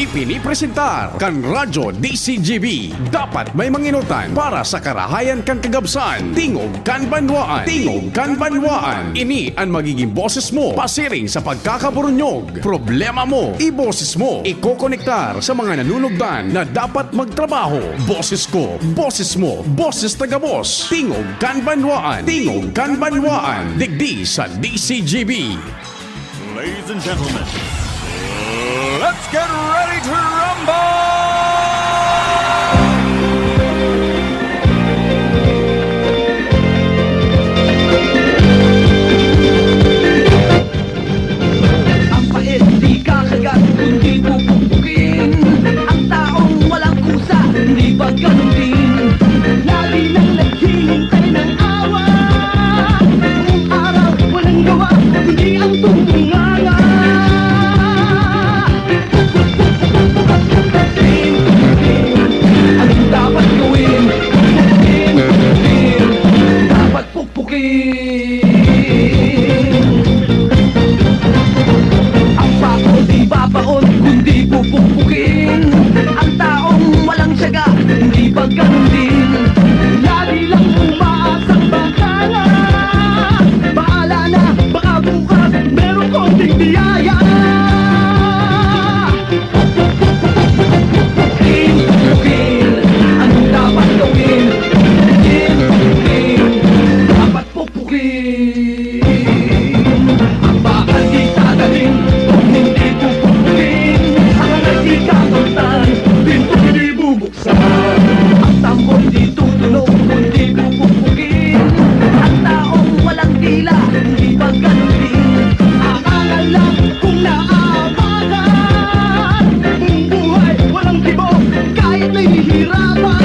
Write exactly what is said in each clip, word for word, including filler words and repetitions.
Ipinipresentar kan Radyo D C G B. Dapat may manginutan para sa karahayan kan kagabsan. Tingog kan banwaan. Tingog kan banwaan. Ini an magiging boses mo pasiring sa pagkakaburunyog. Problema mo, iboses mo. Ikokonektar sa mga nanunugdan na dapat magtrabaho. Boses ko, boses mo, boses taga-boss. Tingog kan banwaan. Tingog kan banwaan. Digdi sa D C G B. Ladies and gentlemen, let's get ready to rumble! Ang pait di kakagat, kundi pupukpukin. Ang taong walang kusa, hindi pagkalutin. Lagi nang naghihintay ng awa. Buong araw, walang gawa, kundi ang tumunganga. Anong dapat gawin? Dapat pukpukin. Ang pako di babaon, kundi pupukpukin. Ang taong walang tiyaga, hindi pagkalutin. Lagi lang umaasang baka nga. Bahala na, baka bukas, meron konting biyaya. Pukpukin, pukpukin, anong dapat gawin? Pukpukin, pukpukin, dapat pukpukin. Ang bakal di tatanim kung hindi pupukpukin. Ang anak di kakamtan, pinto di bubuksan. Ang tambol di tutunog kung di pupukpukin. Ang taong walang dila, hindi pagkalutin. Ang angal lang kung naapakan. Buong buhay, walang kibo, kahit nahihirapan.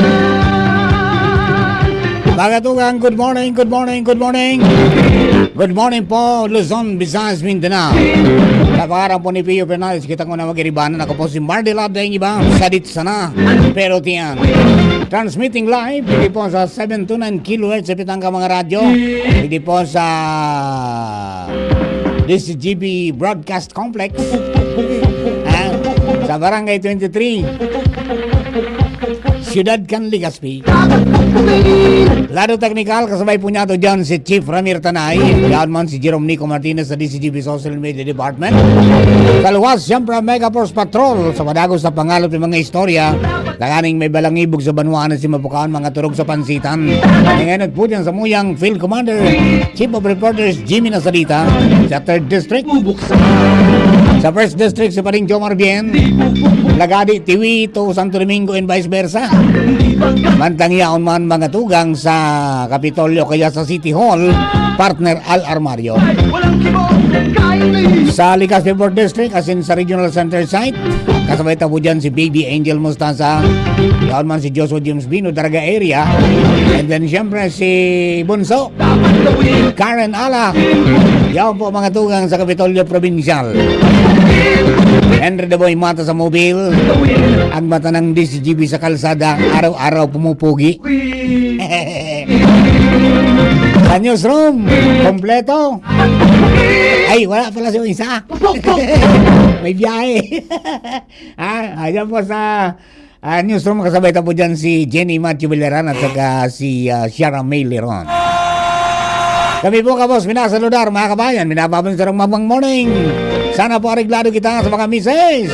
Mga tugang, good morning, good morning, good morning. Good morning po, Luzon, Visayas, Mindanao. Sa pangaran po ni Pio Fernandez, kita ko na mag-iribanan. Ako po si Mardy Love, daing iba, sadit sana. Pero tiyan. Transmitting live, dito po sa seven two nine kilohertz, sa pitang ka mga radyo. Dito po sa D C G B Broadcast Complex. Ah, sa Barangay twenty-three. Siyudad kan Legazpi. Lado teknikal, kasabay po niya to dyan si Chief Ramir Tanay. Yaon man si Jerome Nico Martinez sa D C G B Social Media Department. Sa luwas, siyempre, ang Mega Force Patrol sa padagos na pangalop ng mga istorya. Tanganing may balangibog sa banwaan na si Mapukaon, mga turog sa pansitan. Ngayon po dyan sa Muyang Field Commander, Chief of Reporters, Jimmy Nasalita, sa third District. Sa first District, si Paring Jomar Bien. Lagadi, Tiwi to Santo Domingo and vice versa. Mantang yaon man mga tugang sa Kapitolyo kaya sa City Hall, partner Al Armario. Sa Legazpi Fourth District, as in sa Regional Center Site, kasabay ta po dyan si Baby Angel Mostaza, yaon man si Joshua James Bino, Daraga area, and then siyempre si Bunso, Karen Ala. Yaon po mga tugang sa Kapitolyo Provincial. Henry the Boy Mata sa Mobile. Ang mata ng D C G B sa kalsada, araw-araw pumupugi. Sa newsroom, kompleto. Ay, wala pala si isa. May biyahe. Ah, ayan po sa Ah, newsroom, kasabay ta po dyan si Jenny Matthew Villaran at saka si, ah, Shara May Leron. Kami po, kabos, minasaludar, mga kabayan, minababon sa rong mabang morning. Sana po areglado kita sa mga misis.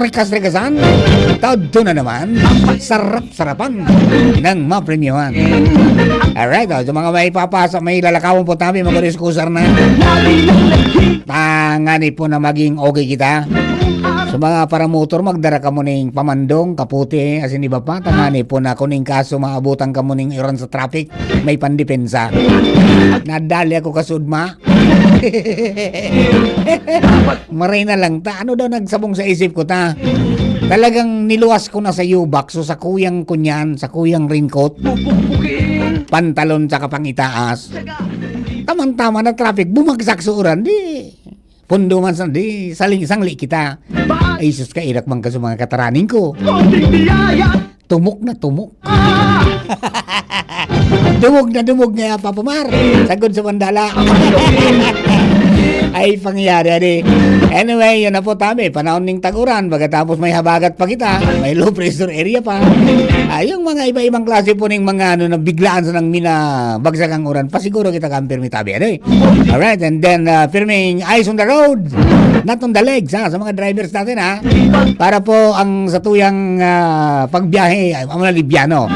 Rikas-rikasan. Tadto na naman. Sarap-sarapan ng mapremyohan. Alright, oh, sa mga may papasa, may lalakawan po tabi, mag-excusar na. Tangani po na maging okay kita. Sa mga paramotor, magdara kamo ning pamandong, kapote, asin iba pa. Tangani po na kuning kaso, maabutan kamo ning iran sa traffic, may pandepensa. Nadali ako kasudma. Maray na lang ta. Ano daw nagsabong sa isip ko ta? Talagang niluwas ko na sa yubak. So, sa kuyang kunyan, sa kuyang ringkot, pantalon sa kapangitaas. Tamang-tama na traffic, bumagsak sa uran. Di, pundo man sa, di, saling-sangli kita. Ay, sus, kairak man ka sa mga kataraning ko. Konting biyaya. Tumok na tumok. Dumog na dumog nga, Papa Mar. Sagod sa bandala. Ay, pangyayari, adi. Anyway, yun na po, tabi. Panahon ning tag-uran, pagkatapos may habagat pa kita, may low pressure area pa. Ah, yung mga iba-ibang klase po ning mga, ano, na biglaan sa nang mina-, bagsak ang uran, pasiguro kita kan pirmi, tabi, adi. Alright, and then, ah, pirming eyes on the road, not on the legs, ha, sa mga drivers natin, ha. Para po ang sa tuyang, ah, pagbiyahe, ay, amo na libyano.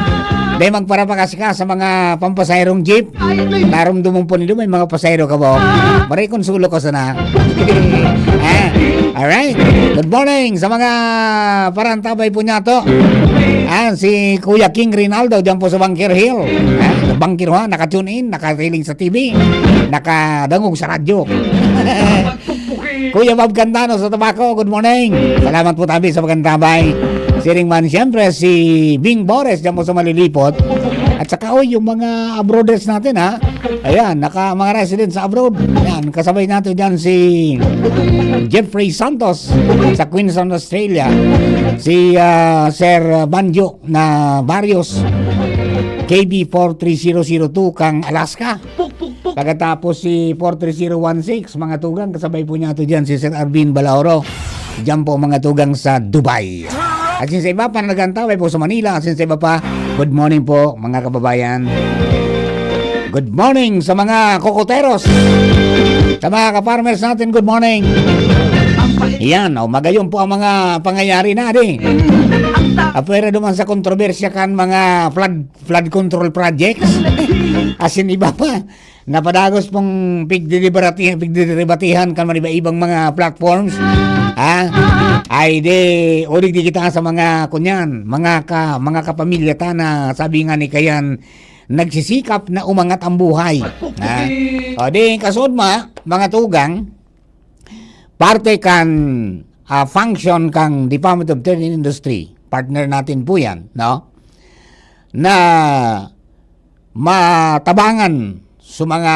Dahil magparapakasika sa mga pampasaherong jeep, narumdumon po nindo may mga pasahero ka ba? Maray konsulo ka sana. Ah, alright. Good morning sa mga parantabay po niya to. Ah, si Kuya King Rinaldo dyan po sa Bunker Hill. Ah, sa Bunker Hill, naka-tune in, nakatiling sa T V, nakadangog sa radyo. Kuya Bob Candano sa Tabaco, good morning. Salamat po, tabi, sa pagkantabay. Siring man, siyempre, si Bing Bores dyan po sa Malilipot. At saka, oh, yung mga abroaders natin, ha? Ayan, naka, mga residents sa abroad. Ayan, kasabay natin dyan si Jeffrey Santos sa Queensland, Australia. Si, ah, Sir Banjo na Barrios, K B four three zero zero two kang Alaska. Pagkatapos si four three zero one six, mga tugang, kasabay po niya ito dyan, si Sir Arvin Balaoro. Diyan po, mga tugang, sa Dubai. At sin sa iba pa na nagantaway po sa Manila, at sin sa iba pa, good morning po, mga kababayan. Good morning sa mga kokoteros, sa mga ka-farmers natin, good morning. Yan, oh, magayon po ang mga pangyayari na, di. Apwera duman sa kontrobersya kan mga flood, flood control projects. Asin iba pa, napadagos pong pigdidebaratihan, pigdiderebatihan kan mga iba-ibang mga platforms. Ha? Ay di, ulig di kita sa mga kunyan, mga ka, mga kapamilya ta na sabi nga ni Kayan, nagsisikap na umangat ang buhay. Ha? O di, kasod ma, mga tugang, parte kan, ah, function kang Department of Trade and Industry. Partner natin po yan, no? Na matabangan sa mga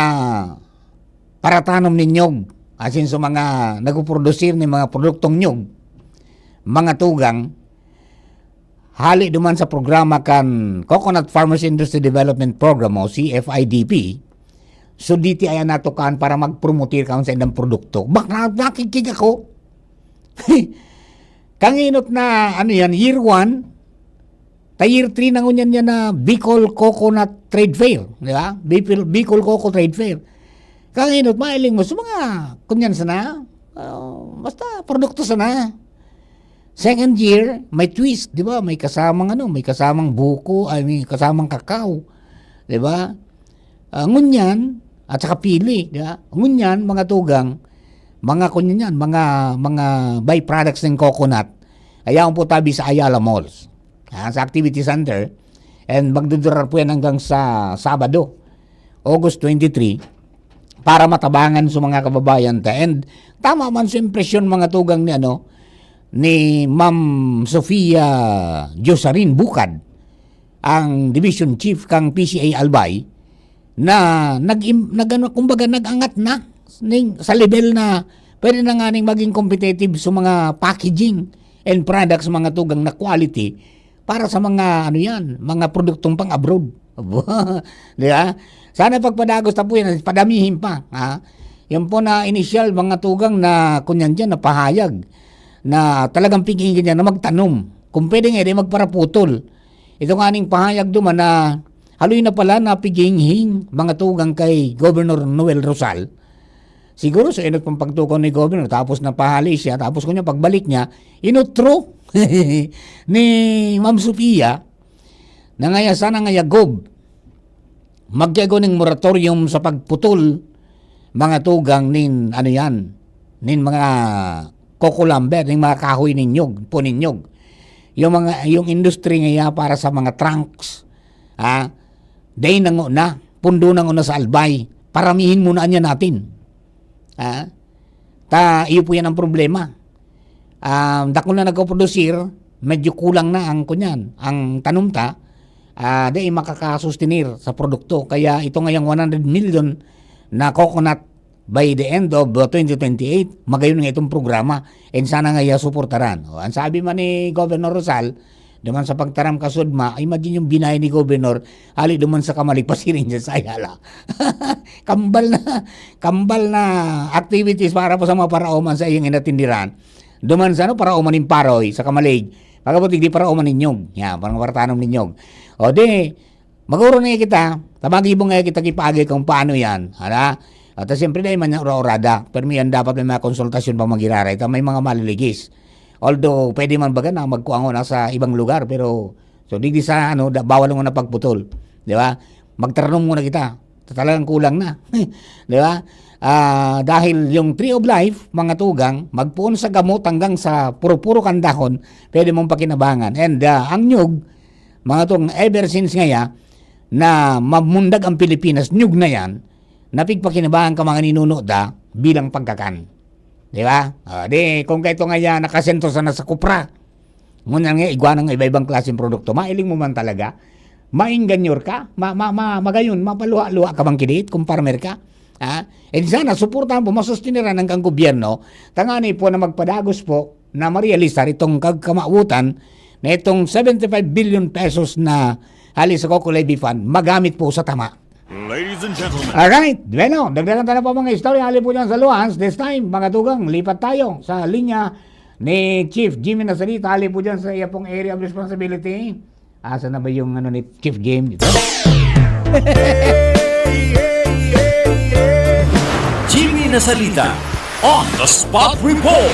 paratanom nin nyog, asin sa mga nagpuprodusir nin mga produktong nyog, mga tugang, hali duman sa programa kan Coconut Farmers Industry Development Program o C F I D P, so D T I an natukahan para magpromotir kan sa indang produkto. Bak-, na-, nakikinig ako. Kanginot na, ano yan, year one, ta year three na ngunyan yan na Bicol Coconut Trade Fair, di ba? Bicol, Bicol Coco Trade Fair. Kanginot, mailing mo sa mga, kunyan sana, ah, basta produkto sana. Second year, may twist, di ba? May kasamang ano, may kasamang buko, ay, may kasamang kakao, di ba? Ah, ngunyan, at saka pili, di ba? Ngunyan, mga tugang, mga kunyan yan, mga, mga byproducts ng coconut, ayaon po tabi sa Ayala Malls, ah, sa activity center, and magdudurar po yan hanggang sa Sabado, August twenty-three, para matabangan sa mga kababayan ta. And tama man sa impresyon, mga tugang, ni, ano, ni Ma'am Sofia Josarin Bukad, ang division chief kang P C A Albay, na nag-, nag-, ano, kumbaga, nag-angat na ning, sa level na pwede na nga ning maging competitive sa mga packaging and products, mga tugang, na quality para sa mga, ano yan, mga produktong pang-abroad. Di ba? Sana pagpadagos ta po yan, padamihin pa, ha? Yan po na inisyal, mga tugang, na kunyan dyan, na pahayag na talagang pigingin niya na magtanom. Kung pwede nga, di magparaputol. Ito nga ning pahayag duman na haloy na pala na piginghing, mga tugang, kay Governor Noel Rosal. Siguro sa inot pang pagtukaw ni Governor, tapos napahali siya, tapos kunya pagbalik niya, inutro ni Ma'am Sofia na ngaya sana ngaya, Gov, magyago ning moratorium sa pagputol, mga tugang, nin, ano yan, nin mga coco lumber, nin mga kahoy nin nyog, puon nin nyog. Yung mga, yung industry ngaya para sa mga trunks, ha? Dai na ngona, pundo na ngona sa Albay. Paramihin muna niya natin. Ha? Ta, iyo po yan ang problema. Ah, dakul na nagpoprodusir, medyo kulang na ang kunyan, ang tanom ta, ah, dai makakasustenir sa produkto. Kaya ito ngayang one hundred million na coconut by the end of, uh, twenty twenty-eight, magayon nga itong programa. And sana nga iya suportaran. O, ang sabi man ni Governor Rosal, Duman sa pagtaram ka, Sudma, imagine yung binay ni Governor, hali duman sa Camalig, pasiring dyan sa Ayala. Kambal na, kambal na activities para po sa mga paraoman sa iyong inatindiran. Duman sa, ano, paraoman nin Paroy, sa Camalig. Pagkabot, hindi paraoman ninyog. Yan, parang wartanom ninyog. O di, maguro na kita, tamagibong nga kita kipaagi kung paano yan. Hala? At siyempre, dahil man yung ura-urada, pero may yan dapat may mga konsultasyon pa magiraray, ta may mga maliligis. Although, pwede man baga na magkuango na sa ibang lugar, pero, so, digdi sa, ano, da-, bawal mo na pagputol. Di ba? Magtaranom muna kita. Talagang kulang na. Di ba? Ah, dahil yung Tree of Life, mga tugang, magpoon sa gamot hanggang sa puro-puro kan dahon, pwede mong pakinabangan. And, ah, ang nyug, mga tugang, ever since ngaya, na mamundag ang Pilipinas, nyug na yan, napigpakinabangan ka mga ninuno da bilang pagkakan. Di ba? Ah, di, kung kaito nga yan, nakasentro sana sa kupra. Ngunyan nga, igwa ng iba-ibang klaseng produkto. Mailing mo man talaga. Maingganyor ka. Ma, ma, ma, magayon, mapaluha-luha ka bang kidiit kung farmer ka? Ha? E di sana, suportahan po, masustiniran ng kang gobyerno. Tangani po na magpadagos po na marealisar itong kagkamawotan na itong seventy-five billion pesos na hali sa Coco Levy Fund, magamit po sa tama. Ladies and gentlemen. Alright. Bueno, dagdagan tayo pa mga istorya. Hali po dyan sa Luans. This time, mga tugang, lipat tayo sa linya ni Chief Jimmy Nasalita. Hali po dyan sa iya pong area of responsibility. Asa na ba yung ano ni Chief Jim dito? Jimmy Nasalita on the spot report.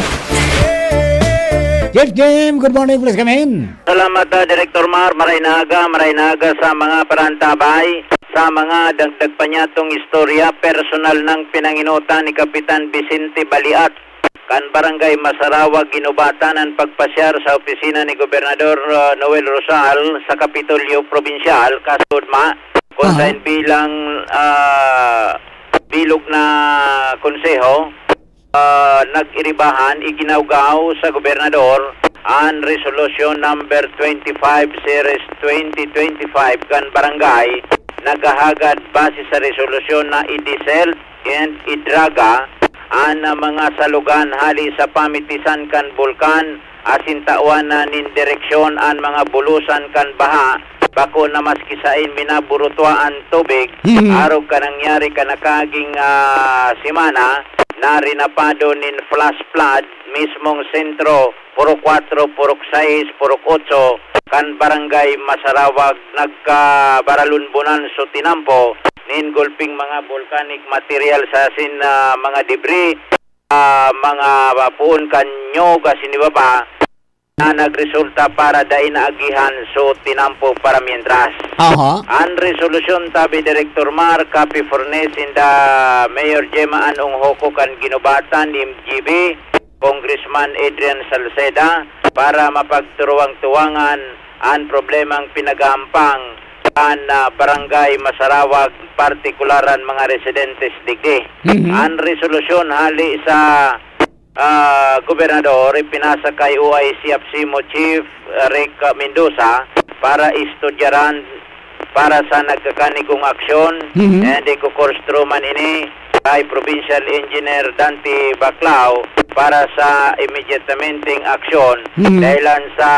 Chief Jim, good morning, please come in. Salamat, ah, Director Mar. Maray na aga, maray na aga sa mga parantabay, sa mga dagdag pa niyatong istorya, personal nang pinanginutan ni Kapitan Vicente Baliat, kan Barangay Masarawag, Ginubatan, an pagpasyar sa opisina ni Gobernador, ah, Noel Rosal sa Kapitolyo Probinsyal, Kasudma, kung Aha. sain bilang, ah, bilog na konseho, ah, nag-iribahan, iginawgaw sa gobernador an Resolution Number twenty-five Series twenty twenty-five kan barangay naghahagad base sa resolusyon na i-desalt and idraga an mga salugan hali sa pamitisan kan bulkan asin tawan na nin direksyon an mga bulosan kan baha, bako na maski sain minaburutwa an tubig. Mhm. Arog kan nangyari kan nakaaging, ah, semana, na rinapado nin flash flood mismong sentro, Purok Kuwatro, Purok Sais, Purok Otso, kan Barangay Masarawag, nagkabaralunbonan su tinampo nin gulping mga volcanic materials asin, ah, mga debris, ah, mga puon kan nyog asin iba pa na nagresulta para dai naagihan su tinampo para mientras. Aha. An resolusyon tabi Director Mar, copy furnished in the Mayor Gemma Ann Unghoco kan Ginubatan, M G B, Congressman Adrian Salceda, para mapagturuwang-tuwangan an problemang pinagahampang kan, ah, Barangay Masarawag, partikular an mga residentes digdi. Mhm. An resolusyon hali sa, ah, gobernador ipinasa kay O I C AFCIMO Chief, ah, Rick Mendoza para istudyaran para sa nagkakanigong aksyon, Mhm. and iko-course through man ini kay Provincial Engineer Dante Baclao para sa immediatementeng aksyon Mhm. dahilan sa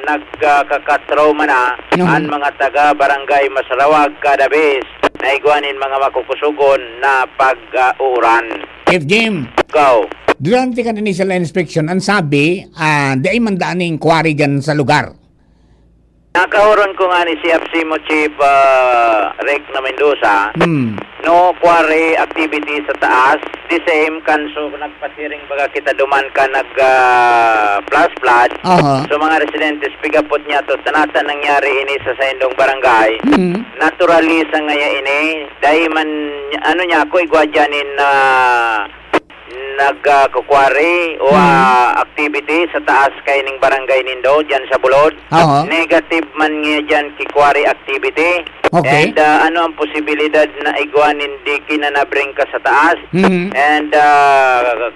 nagkakatrauma na Mhm. an mga taga Barangay Masarawag kada bes na igwa nin mga makukusogon na pag-uuran. Chief Jim, Go. Durante kan initial inspection, ang sabi, ah, dai man daan ning quarry dyan sa lugar. Nakahuron ko nga ni si AFCIMO Chief, ah, Rick na Mendoza, Hmm. no quarry activity sa taas, the same kan so nagpasiring baga kita duman ka nag, ah, flash flood. Aha. So mga residentes, pigapot niya to, tanata nangyari ini sa saindong barangay. Hmm. Naturally sa ngaya ini, dahil man, ano niya ako, igwa dyan in, ah, nagkukwari o, Hmm. ah, activity sa taas kaining barangay nindo, diyan sa Bulod. Oo. Negative man nga diyan ki quarry activity. Okay. And, ah, ano ang posibilidad na igwa nin diki na nabring ka sa taas? Mhm. And, ah,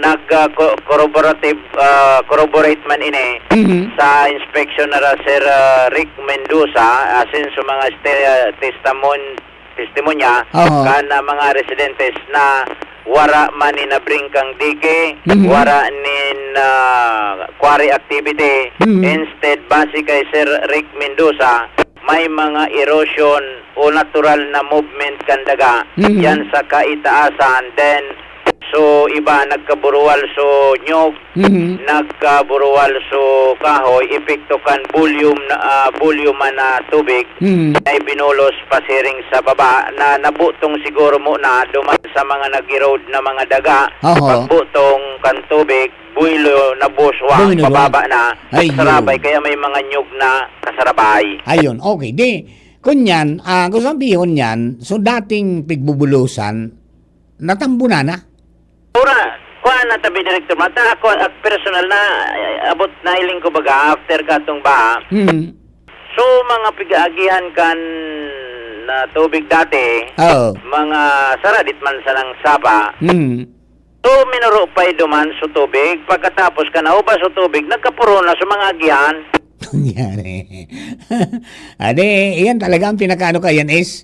nag, ah, co-, corroborative, ah, corroborate man ini Mhm. sa inspection na ra Sir, ah, Rick Mendoza, asin sa mga ste-, ah, testamon-, testimonya Aha. kan, ah, mga residentes na wara man nin nabringkang dike, Mhm. wara nin, ah, quarry activity. Mhm. Instead, base kay Sir Rick Mendoza, may mga erosion o natural na movement kan daga Mhm. yan sa kaitaasan. Then, so, iba nagkaburuwal so nyog, Mhm. nagkaburuwal so kahoy, epekto kan volume na, ah, volume man na tubig Mhm. na ibinulos pasiring sa baba, na nabutong siguro muna duman sa mga nag-erode na mga daga, Aha. pagbutong kan tubig, buwelo na buswa, Buwelo na. pababa na, Ay, sarabay, yun. kaya may mga nyog na kasarabay. Ayun, okay. Di, kunyan, ah, kung sabihin yan, so dating pigbubulosan, natambunan na? Ora, kuha na tabi, Director Mata. Ako, at personal na, eh, abot na hiling ko baga, after katong baha. Hmm. So, mga pigaagihan kan na tubig dati, Oo. mga saradit man sanang sapa. Hmm. So, minuro pa duman so tubig. Pagkatapos ka naubas so tubig, nagkapuro na sa mga agihan. Nangyari. Ade, iyan talaga ang pinakaano ka, yan is,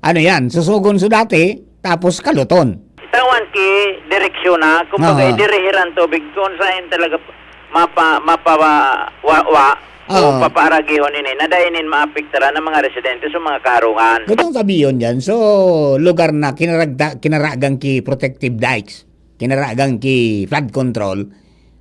ano yan, susugon so dati, tapos kaluton. Tawan ki direksyon na, kumbaga, Aha. idirihiran tubig kung saan talaga mapa-, mapa-, wa-, wa-, o Oo. papaaragihon ini, na dai nin maapektaran ang mga residente sa mga karungan. Gutong sabi yun dyan. So, lugar na kinaragda-, kinaragan ki protective dikes, kinaragan ki flood control,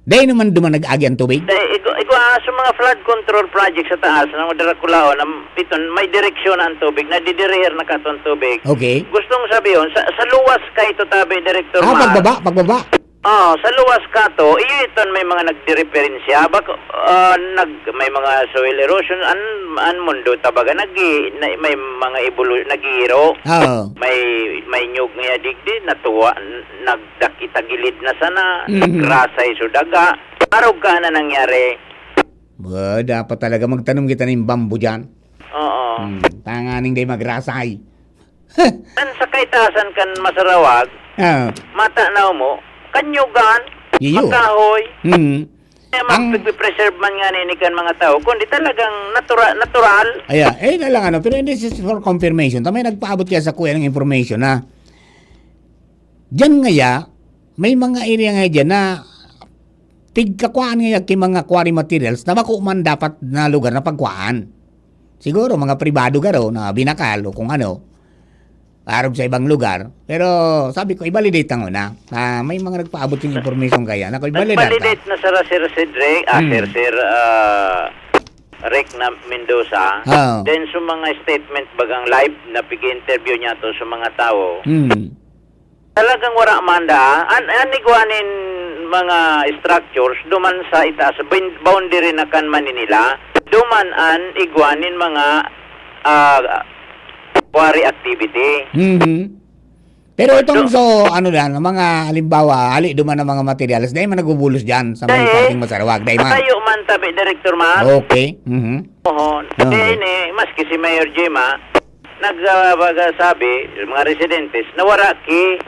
dai naman duman nag-agi ang tubig? Dai, igwa, igwa, sa mga flood control project sa taas, ng Draculaon, ang, iton, may direksyon ang tubig, nadidirihir na kato ang tubig. Okay. Gustong sabihin, sa, sa luwas ka ito tabi, Director Ah, Mar. pagbaba, pagbaba. Oo, sa luwas kato, iyo iton may mga nagdireferensya. Bak-, ah, nag-, may mga soil erosion, an, an mundo tabaga, nag-i-, na, may mga ebolu-, nag-iiro. Oo. May, may nyog nga digdi, natuwa, n-, nagdakita gilid na sana, Mhm. nagrasay so daga. Arog ka na nangyari. Ba, dapat talaga magtanom kita ng bamboo dyan. Oo. Hmm, tanganing day magrasay. An sa kaitasan kan Masarawag, Ah. matanaw mo, kanyugan, Iyo. makahoy. Mm. Kaya Ang magpipreserve man nga nini kan mga tao, kundi talagang natura-, natural. Aya, eh, na lang ano, pero this is for confirmation. Ta may nagpaabot kaya sa kuya ng information na diyan ngaya, may mga area nga diyan na pigkakuhaan ngaya ki mga quarry materials na bako man dapat na lugar na pagkuhaan. Siguro mga pribado garo na binakal o kung ano, arog sa ibang lugar. Pero sabi ko, i-validate ang una. Ah, may mga nagpaabot yung information kaya. Nako, i-validate Nag-validate na. na, Sir, Sir Cedric, ah, Hmm. Sir, Sir, ah, Rick na Mendoza. Oo. Then, sa mga statement bagang live na pig-interview niya to sa mga tao, Hmm. talagang wara man da. An, an igwa nin mga structures duman sa itaas, bin-, boundary na kan Maninila, duman an igwa nin mga, ah, quarry activity. Mhm. Pero itong Do- so, ano lang, mga halimbawa, hali duman ang mga materials, dahil man nagbubulos dyan sa may Dahil parting Masarawag, dahil man. Tayo man tabi, Director Mar. Okay. Mhm. Oo. Okay. Kaya ini, maski si Mayor Jim, ah, nag, ah, baga sabi, mga residentes, na wara ki,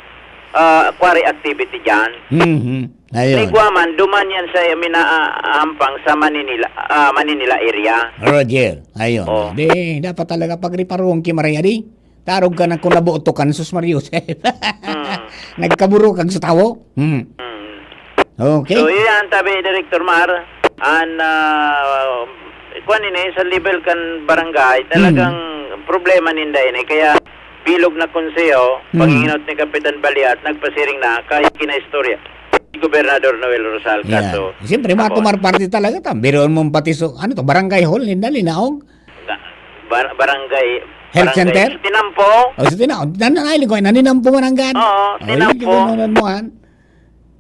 ah, quarry activity dyan. Mhm. Ayun. Igwa man, duman yan sa mina-, ah, ampang sa Maninila, ah, Maninila area. Roger, ayun. Oh. Di, dapat talaga pagriparuhon ki Maria, di? Tarog ka na kung nabuto ka, sus Maria Joseph. Mm. Nagkaburukag sa tawo. Hmm. Mm. Okay. So, iyan, tabi, Director Mar, an, ah, kwan ini, sa level kan barangay, talagang Mm. problema ninda ini. Kaya, bilog na konseho, Mm. panghingot ni Kapitan Baliat, nagpasiring na, kahit kinaistorya, si Gobernador Noel Rosal, Yan. kaso, Siyempre, ako, matumar parte talaga ta. Biruon mong pati so, ano to, barangay hall, ninda, linaog? Ga-, bar-, barangay, Health barangay center? Tinampo. O, sa Tinampo. Nan-, nan-, ay, lingkod, naninampo man ang gan. Oo, O, Tinampo. Yun, yun, yun, yun, yun.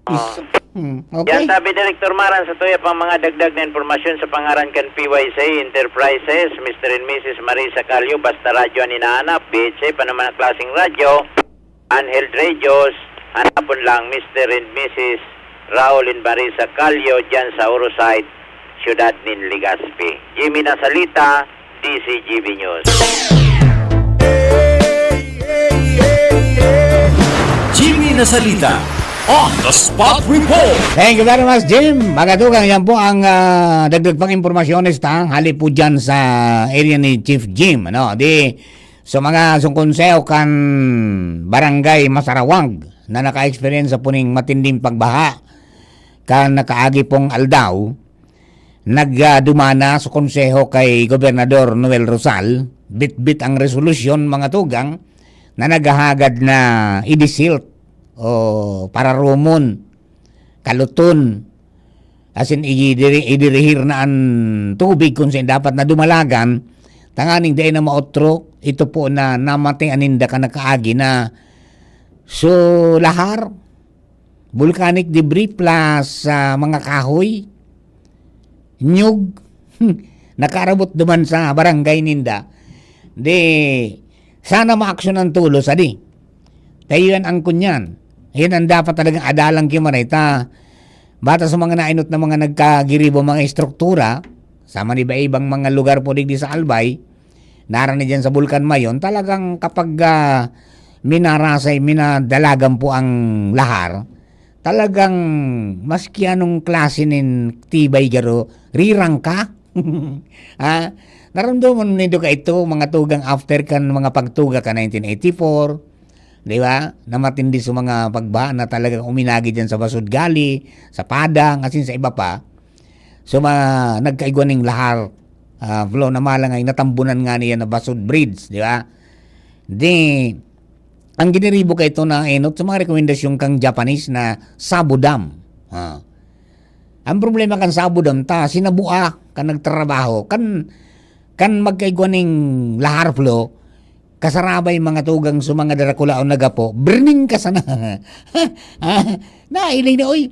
Oo. Is-, hmm, okay. Yan, sabi Director Maran, sa tuya pang mga dagdag na impormasyon sa pangaran kan P Y C Enterprises, Mister and Missus Marisa Calio, basta radyo an inaanap, B H A, pa naman ang klaseng radyo, Anhel Radios, hanapon lang Mister and Missus Raul and Marisa Calio dyan sa Orosite, siyudad nin Legazpi. Jimmy Nasalita, D C G B News. Jimmy Nasalita, on the spot report. Thank you very much, Jim. Mga tugang, yan po ang, ah, dagdag pang impormasyones ta. Hali po dyan sa area ni Chief Jim. Ano? Di, So, mga sungkonseho kan Barangay Masarawag na naka-experience sa puning matinding pagbaha kan nakaagi pong aldaw, nagdumana sa konseho kay Gobernador Noel Rosal, bitbit ang resolusyon, mga tugang, na naghahagad na i-desilt o pararumon, kaluton, asin idiri-, idirihir na an tubig kun saen dapat na dumalagan, tanganing dai na maotro. Ito po na namatian ninda kan nakaagi na so lahar, volcanic debris plus, ah, mga kahoy, nyug, nakaarabot duman sa barangay ninda. Di, sana maaksyonan tolos, adi. Kaya yan ang kunyan. Yan ang dapat talagang adalang ki Maray ta. Bata sa mga nainot na mga nagkagiribo, mga estruktura, sa maniba-ibang mga lugar po digdi sa Albay, narani dyan sa Bulkan Mayon, talagang kapag, ah, minarasay, minadalagan po ang lahar, talagang maski anong klase nin tibay garo, rirang ka. Ha? Naramdaman mo nindo ka ito, mga tugang after kan mga pagtuga ka nineteen eighty-four, di ba? Na matindi sa mga pagbaha na talagang uminagi dyan sa Basud Gali, sa Padang, asin sa iba pa. So, ma-, nagkaigwa ning lahar, ah, flow na malangay, natambunan nga niya na Basud Bridge, di ba? Di, ang giniribo ka ito na enot sa mga rekomendasyon kang Japanese na Sabo Dam. Ah. Ang problema kan Sabo Dam ta, sinabua kan nagtrabaho, kan, kan magkaigwa ning lahar flow, kasarabay mga tugang sa mga darakulaon na gapo, birning ka sana. Ah, nailing na, oy.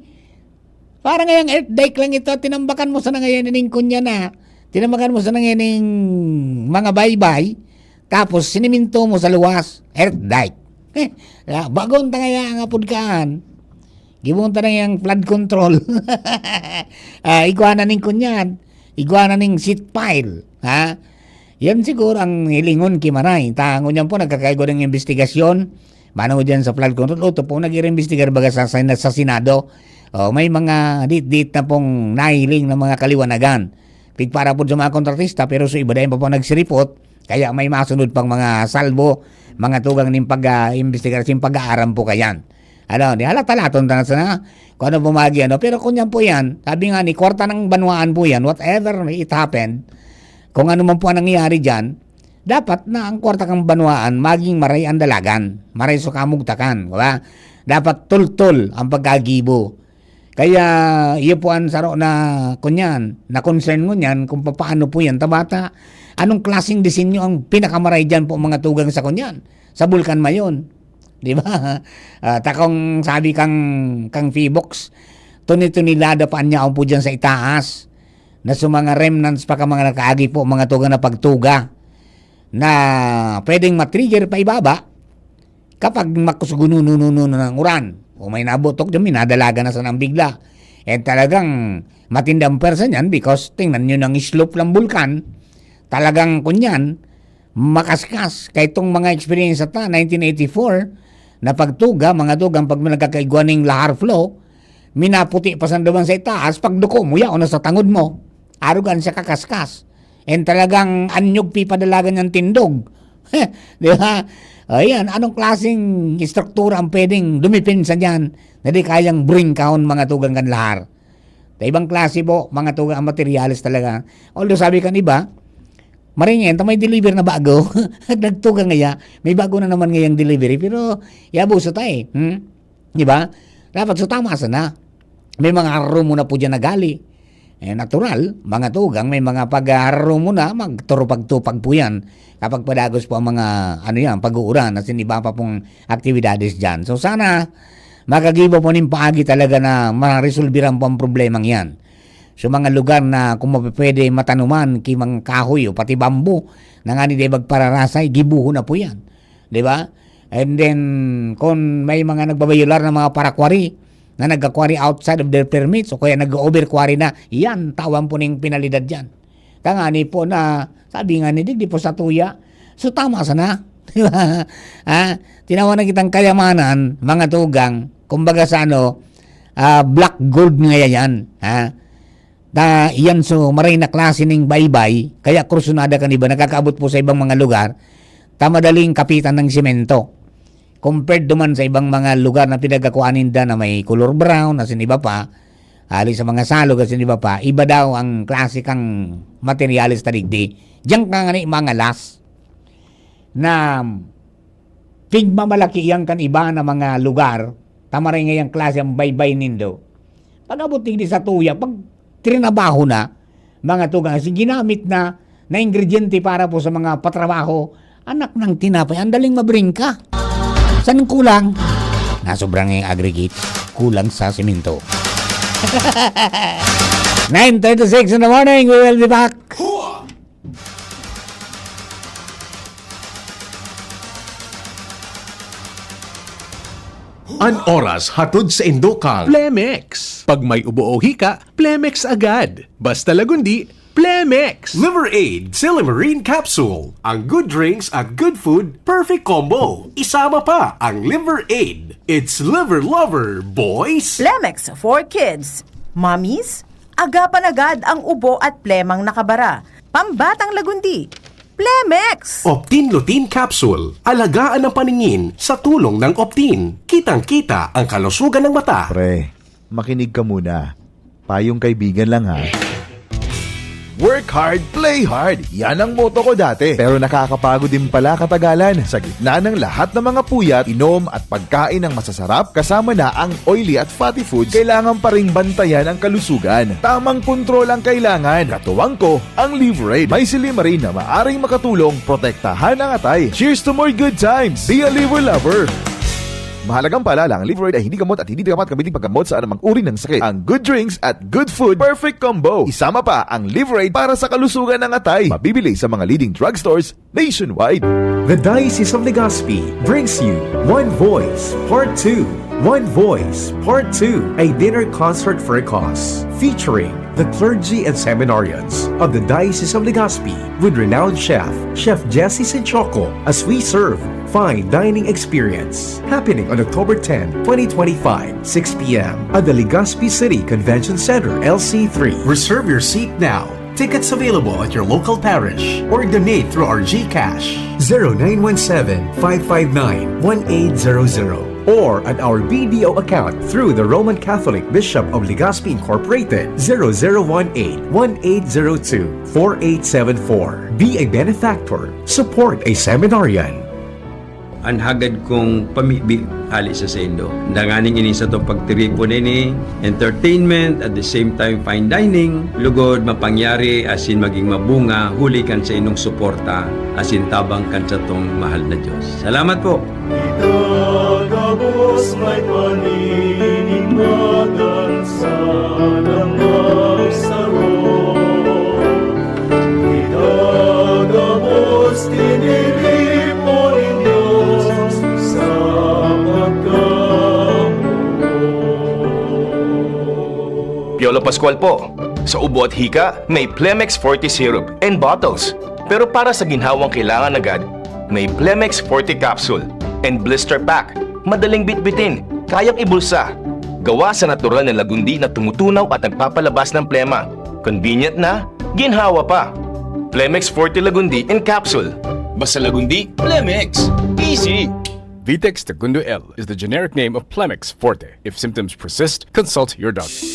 Parang ngayang earth dike lang ito, tinambakan mo sana ngayon ning kunya na. Tinambakan mo sana ngayon ning mga baybay. Tapos, siniminto mo sa luwas, earth dike. Eh, ah, bagon ta ngaya ang apod kaan. Gibon ta na yang flood control. Ah, igwa na ning kunyan. Igwa na ning seat pile. Ha? Yan siguro ang hilingon ki Maray. Ta, ngunyan po, nagkakaigwa ng investigasyon. Mano dyan sa flood control. O, to po, nag-iimbestigar baga sa, sa, sa Senado. O, may mga dit-dit na pong nahiling na mga kaliwanagan. Pigpara po sa mga kontratista, pero sa iba dahil pa po nagsiripot. Kaya may masunod pang mga salbo, mga tugang nin pag, ah, imbestigar, sin pag-aaram po kayan. Ano, di halata-laton ta na sana kung ano pumagi, ano. Pero kung yan po yan, sabi nga ni, kwarta ng banwaan po yan, whatever it happened, kung ano man po ang nangyayari dyan, dapat na ang kwarta kang banwaan, maging maray ang dalagan, maray sa kamugtakan, di ba? Dapat tultol ang pagkagibo. Kaya, iyo po ang saro na, kunyan, na concern ngunyan kung papaano po yan. Tabata, anong klaseng disenyo ang pinakamaray dyan po, mga tugang, sa kunyan? Sa Bulkan Mayon. Di ba? Ah, takong sabi kang, kang Fibox, tuni-tunilada pa niya po dyan sa itaas na sa mga remnants pa ka mga nakaagi po, mga tugang na pagtuga na pwedeng matrigger pa ibaba kapag makusgununununo ng uran o may nabutok dyan, minadalagan na sa nang bigla. And talagang matindang pwersa niyan because tingnan nyo ng slope ng bulkan, talagang kunyan, makaskas. Kaya itong mga experience ta, nineteen eighty-four, na pagtuga, mga tugang, pag nagkakaigwa ning lahar flow, minaputi pa sa duman sa itaas, pag duko mo, yaon na sa tangod mo. Arugan siya kakaskas. And talagang anyog pipadalagan niyang tindog. Di ba? Ayan, anong klaseng estruktura ang pwedeng dumipensa dyan na di kayang bringkahon mga tugang kan lahar? Ta ibang klase po, mga tugang ang materyales talaga. Although sabi kan iba, maringin, ta may deliver na bago. Nagtugang ngaya, may bago na naman ngayang delivery. Pero, yabuso tayo, eh. Hmm? Di ba? Dapat so tama sana. May mga harumon na po dyan nagali. Eh, natural, mga tugang, may mga pagharumon na, magturupag-tupag po yan. Kapag padagos po ang mga, ano yan, pag-uuran, at iba pa pong aktibidades dyan. So, sana, makagibo po ning paagi talaga na maresolbiran po ang problemang yan. So, mga lugar na kung mapipwede matanuman, ki mga kahoy o pati bambu, na nga ni di magpararasay, gibuho na po yan. Di ba? And then, kung may mga nagbabayular ng mga parakwari, na nagka-quarry outside of their permits o kaya nag-over-quarry na, yan, tawan po ning penalidad yan. Tangani po na, sabi nga ni, digdi po sa tuya. So, tama sana. Di ba? Ha? Tinawan na kitang kayamanan, mga tugang, kumbaga sa ano, ah, black gold nga yan. Ha? Ta, iyan so maray na klase ning baybay, kaya kursunada kan iba, nakakaabot po sa ibang mga lugar, Ta madaling kapitan ng semento. Compared duman sa ibang mga lugar na pinagkakuhaan ninda na may color brown, asin iba pa, hali sa mga salog, asin iba pa, iba daw ang klase kang materyales ta digdi. Diyan ka ngani mangalas na pigmamalaki iyan kan iba na mga lugar, ta maray ngayang klase ang baybay nindo. Pag-abot digdi sa tuya, pag trinabaho na, mga tugang, asin ginamit na, na ingrediente para po sa mga patrabaho, anak ng tinapay, ang daling mabringka. Saan ang kulang? Nasobrang yung aggregate, kulang sa simento. Nine thirty-six in the morning, we will be back. An oras hatod sa indo kang Plemex. Pag may ubo o hika, Plemex agad. Basta Lagundi, Plemex! Liver Aid, Silymarin Capsule. Ang good drinks at good food, perfect combo. Isama pa ang Liver Aid. It's Liver Lover, boys! Plemex for kids. Mommies, agapan agad ang ubo at plemang nakabara. Pambatang Lagundi. Plemex! Optin Lutein Capsule. Alagaan ang paningin sa tulong ng Optin. Kitang-kita ang kalusugan ng mata. Pre, makinig ka muna. Payong kaibigan lang ha. Work hard, play hard. Yan ang motto ko dati. Pero nakakapagod din pala katagalan. Sa gitna ng lahat ng mga puyat, inom at pagkain ng masasarap, kasama na ang oily at fatty foods, kailangan pa ring bantayan ang kalusugan. Tamang kontrol ang kailangan. Katuwang ko, ang Liver Aid. May silymarin na maaring makatulong protektahan ang atay. Cheers to more good times! Be a Liver Lover! Mahalagang paalala, ang Liver Aid ay hindi gamot at hindi dapat gamitin paggamot sa anumang uri ng sakit. Ang good drinks at good food, perfect combo. Isama pa ang Liver Aid para sa kalusugan ng atay. Mabibili sa mga leading drugstores nationwide. The Diocese of Legazpi brings you One Voice Part two. One Voice Part two, a dinner concert for a cause, featuring the clergy and seminarians of the Diocese of Legazpi with renowned chef, Chef Jesse Sinchoco, as we serve fine dining experience. Happening on October ten, twenty twenty-five, six p.m. at the Legazpi City Convention Center, L C three. Reserve your seat now. Tickets available at your local parish or donate through our GCash. zero nine one seven, five five nine, one eight zero zero or at our B D O account through the Roman Catholic Bishop of Legazpi Incorporated, zero zero one eight, one eight zero two, four eight seven four. Be a benefactor. Support a seminarian. An hagad kong pamibi hali sa saindo. Danganing ini satong pagtiripon ini, entertainment, at the same time fine dining, lugod mapangyari asin magin mabunga huli kan saindong suporta asin tabang kan satong mahal na Dios. Salamat po! Ika gabos may paniningmatan sa damang saro. Ika gabos tiniripo nin Dios sa pagkamuot. Piolo Pascual po. Sa ubo at hika, may Plemex Forte Syrup and bottles. Pero para sa ginhawang kailangan agad, may Plemex Forte Capsule and Blister Pack. Madaling bitbitin, kayang ibulsa. Gawa sa natural na lagundi na tumutunaw at nagpapalabas ng plema. Convenient na, ginhawa pa. Plemex Forte Lagundi in Capsule. Basta Lagundi, Plemex. Easy! Vitex Tagundo L is the generic name of Plemex Forte. If symptoms persist, consult your doctor.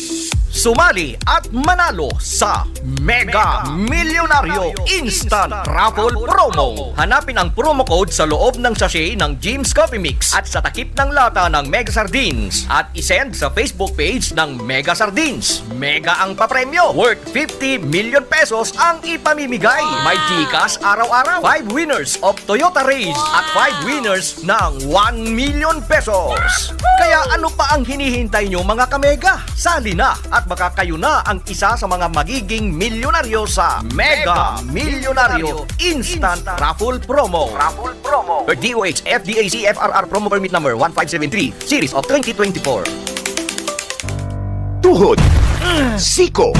Sumali at manalo sa Mega Milyonaryo Instant Raffle Promo. Hanapin ang promo code sa loob ng sachet ng Jim's Coffee Mix at sa takip ng lata ng Mega Sardines at isend sa Facebook page ng Mega Sardines. Mega ang papremyo, worth fifty million pesos ang ipamimigay. May GCash araw-araw, five winners of Toyota Raiz at five winners ng one million pesos. Kaya ano pa ang hinihintay nyo, mga kamega? Sali na at baka kayo na ang isa sa mga magiging milyonaryo sa Mega Milyonaryo Instant Raffle Promo. Raffle Promo. Per D O H F D A C F R R Promo Permit Number one five seven three, Series of twenty twenty-four. Tuhod, siko,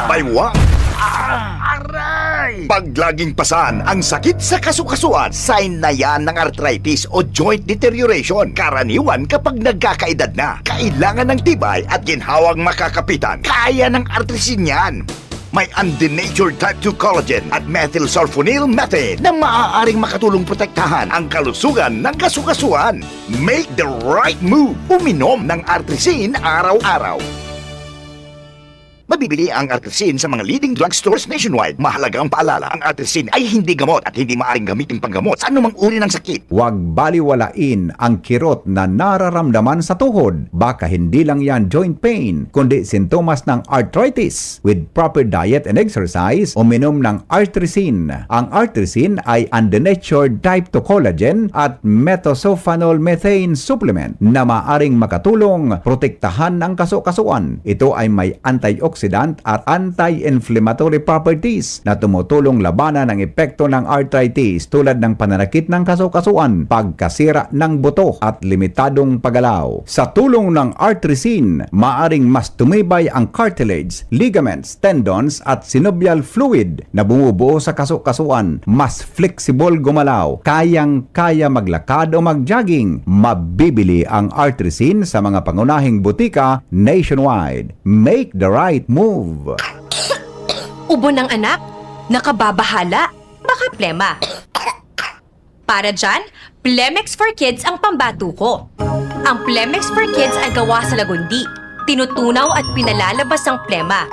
baywang, aray! Pag laging pasan ang sakit sa kasukasuan, sign na yan ng arthritis o joint deterioration. Karaniwan kapag nagkakaedad na, kailangan ng tibay at ginhawang makakapitan. Kaya ng Artrisin yan. May undenatured type two collagen at methylsulfonyl methane na maaaring makatulong protektahan ang kalusugan ng kasukasuan. Make the right move. Uminom ng Artrisin araw-araw. Mabibili ang Artrisin sa mga leading drugstores nationwide. Mahalagang paalala, ang Artrisin ay hindi gamot at hindi maaaring gamitin panggamot sa anumang uri ng sakit. Huwag baliwalain ang kirot na nararamdaman sa tuhod. Baka hindi lang yan joint pain, kundi sintomas ng arthritis. With proper diet and exercise, uminom ng Artrisin. Ang Artrisin ay undenatured type two collagen at methylsulfonyl methane supplement na maaring makatulong protektahan ang kasukasuan. Ito ay may antioxidant at anti-inflammatory properties na tumutulong labanan ang epekto ng arthritis tulad ng pananakit ng kasukasuan, pagkasira ng buto at limitadong paggalaw. Sa tulong ng Artrisin, maaring mas tumibay ang cartilage, ligaments, tendons at synovial fluid na bumubuo sa kasukasuan, mas flexible gumalaw, kayang-kaya maglakad o mag-jogging. Mabibili ang Artrisin sa mga pangunahing butika nationwide. Make the right move. Ubo ng anak? Nakababahala? Baka plema. Para dyan, Plemex for Kids ang pambato ko. Ang Plemex for Kids ay gawa sa lagundi. Tinutunaw at pinalalabas ang plema.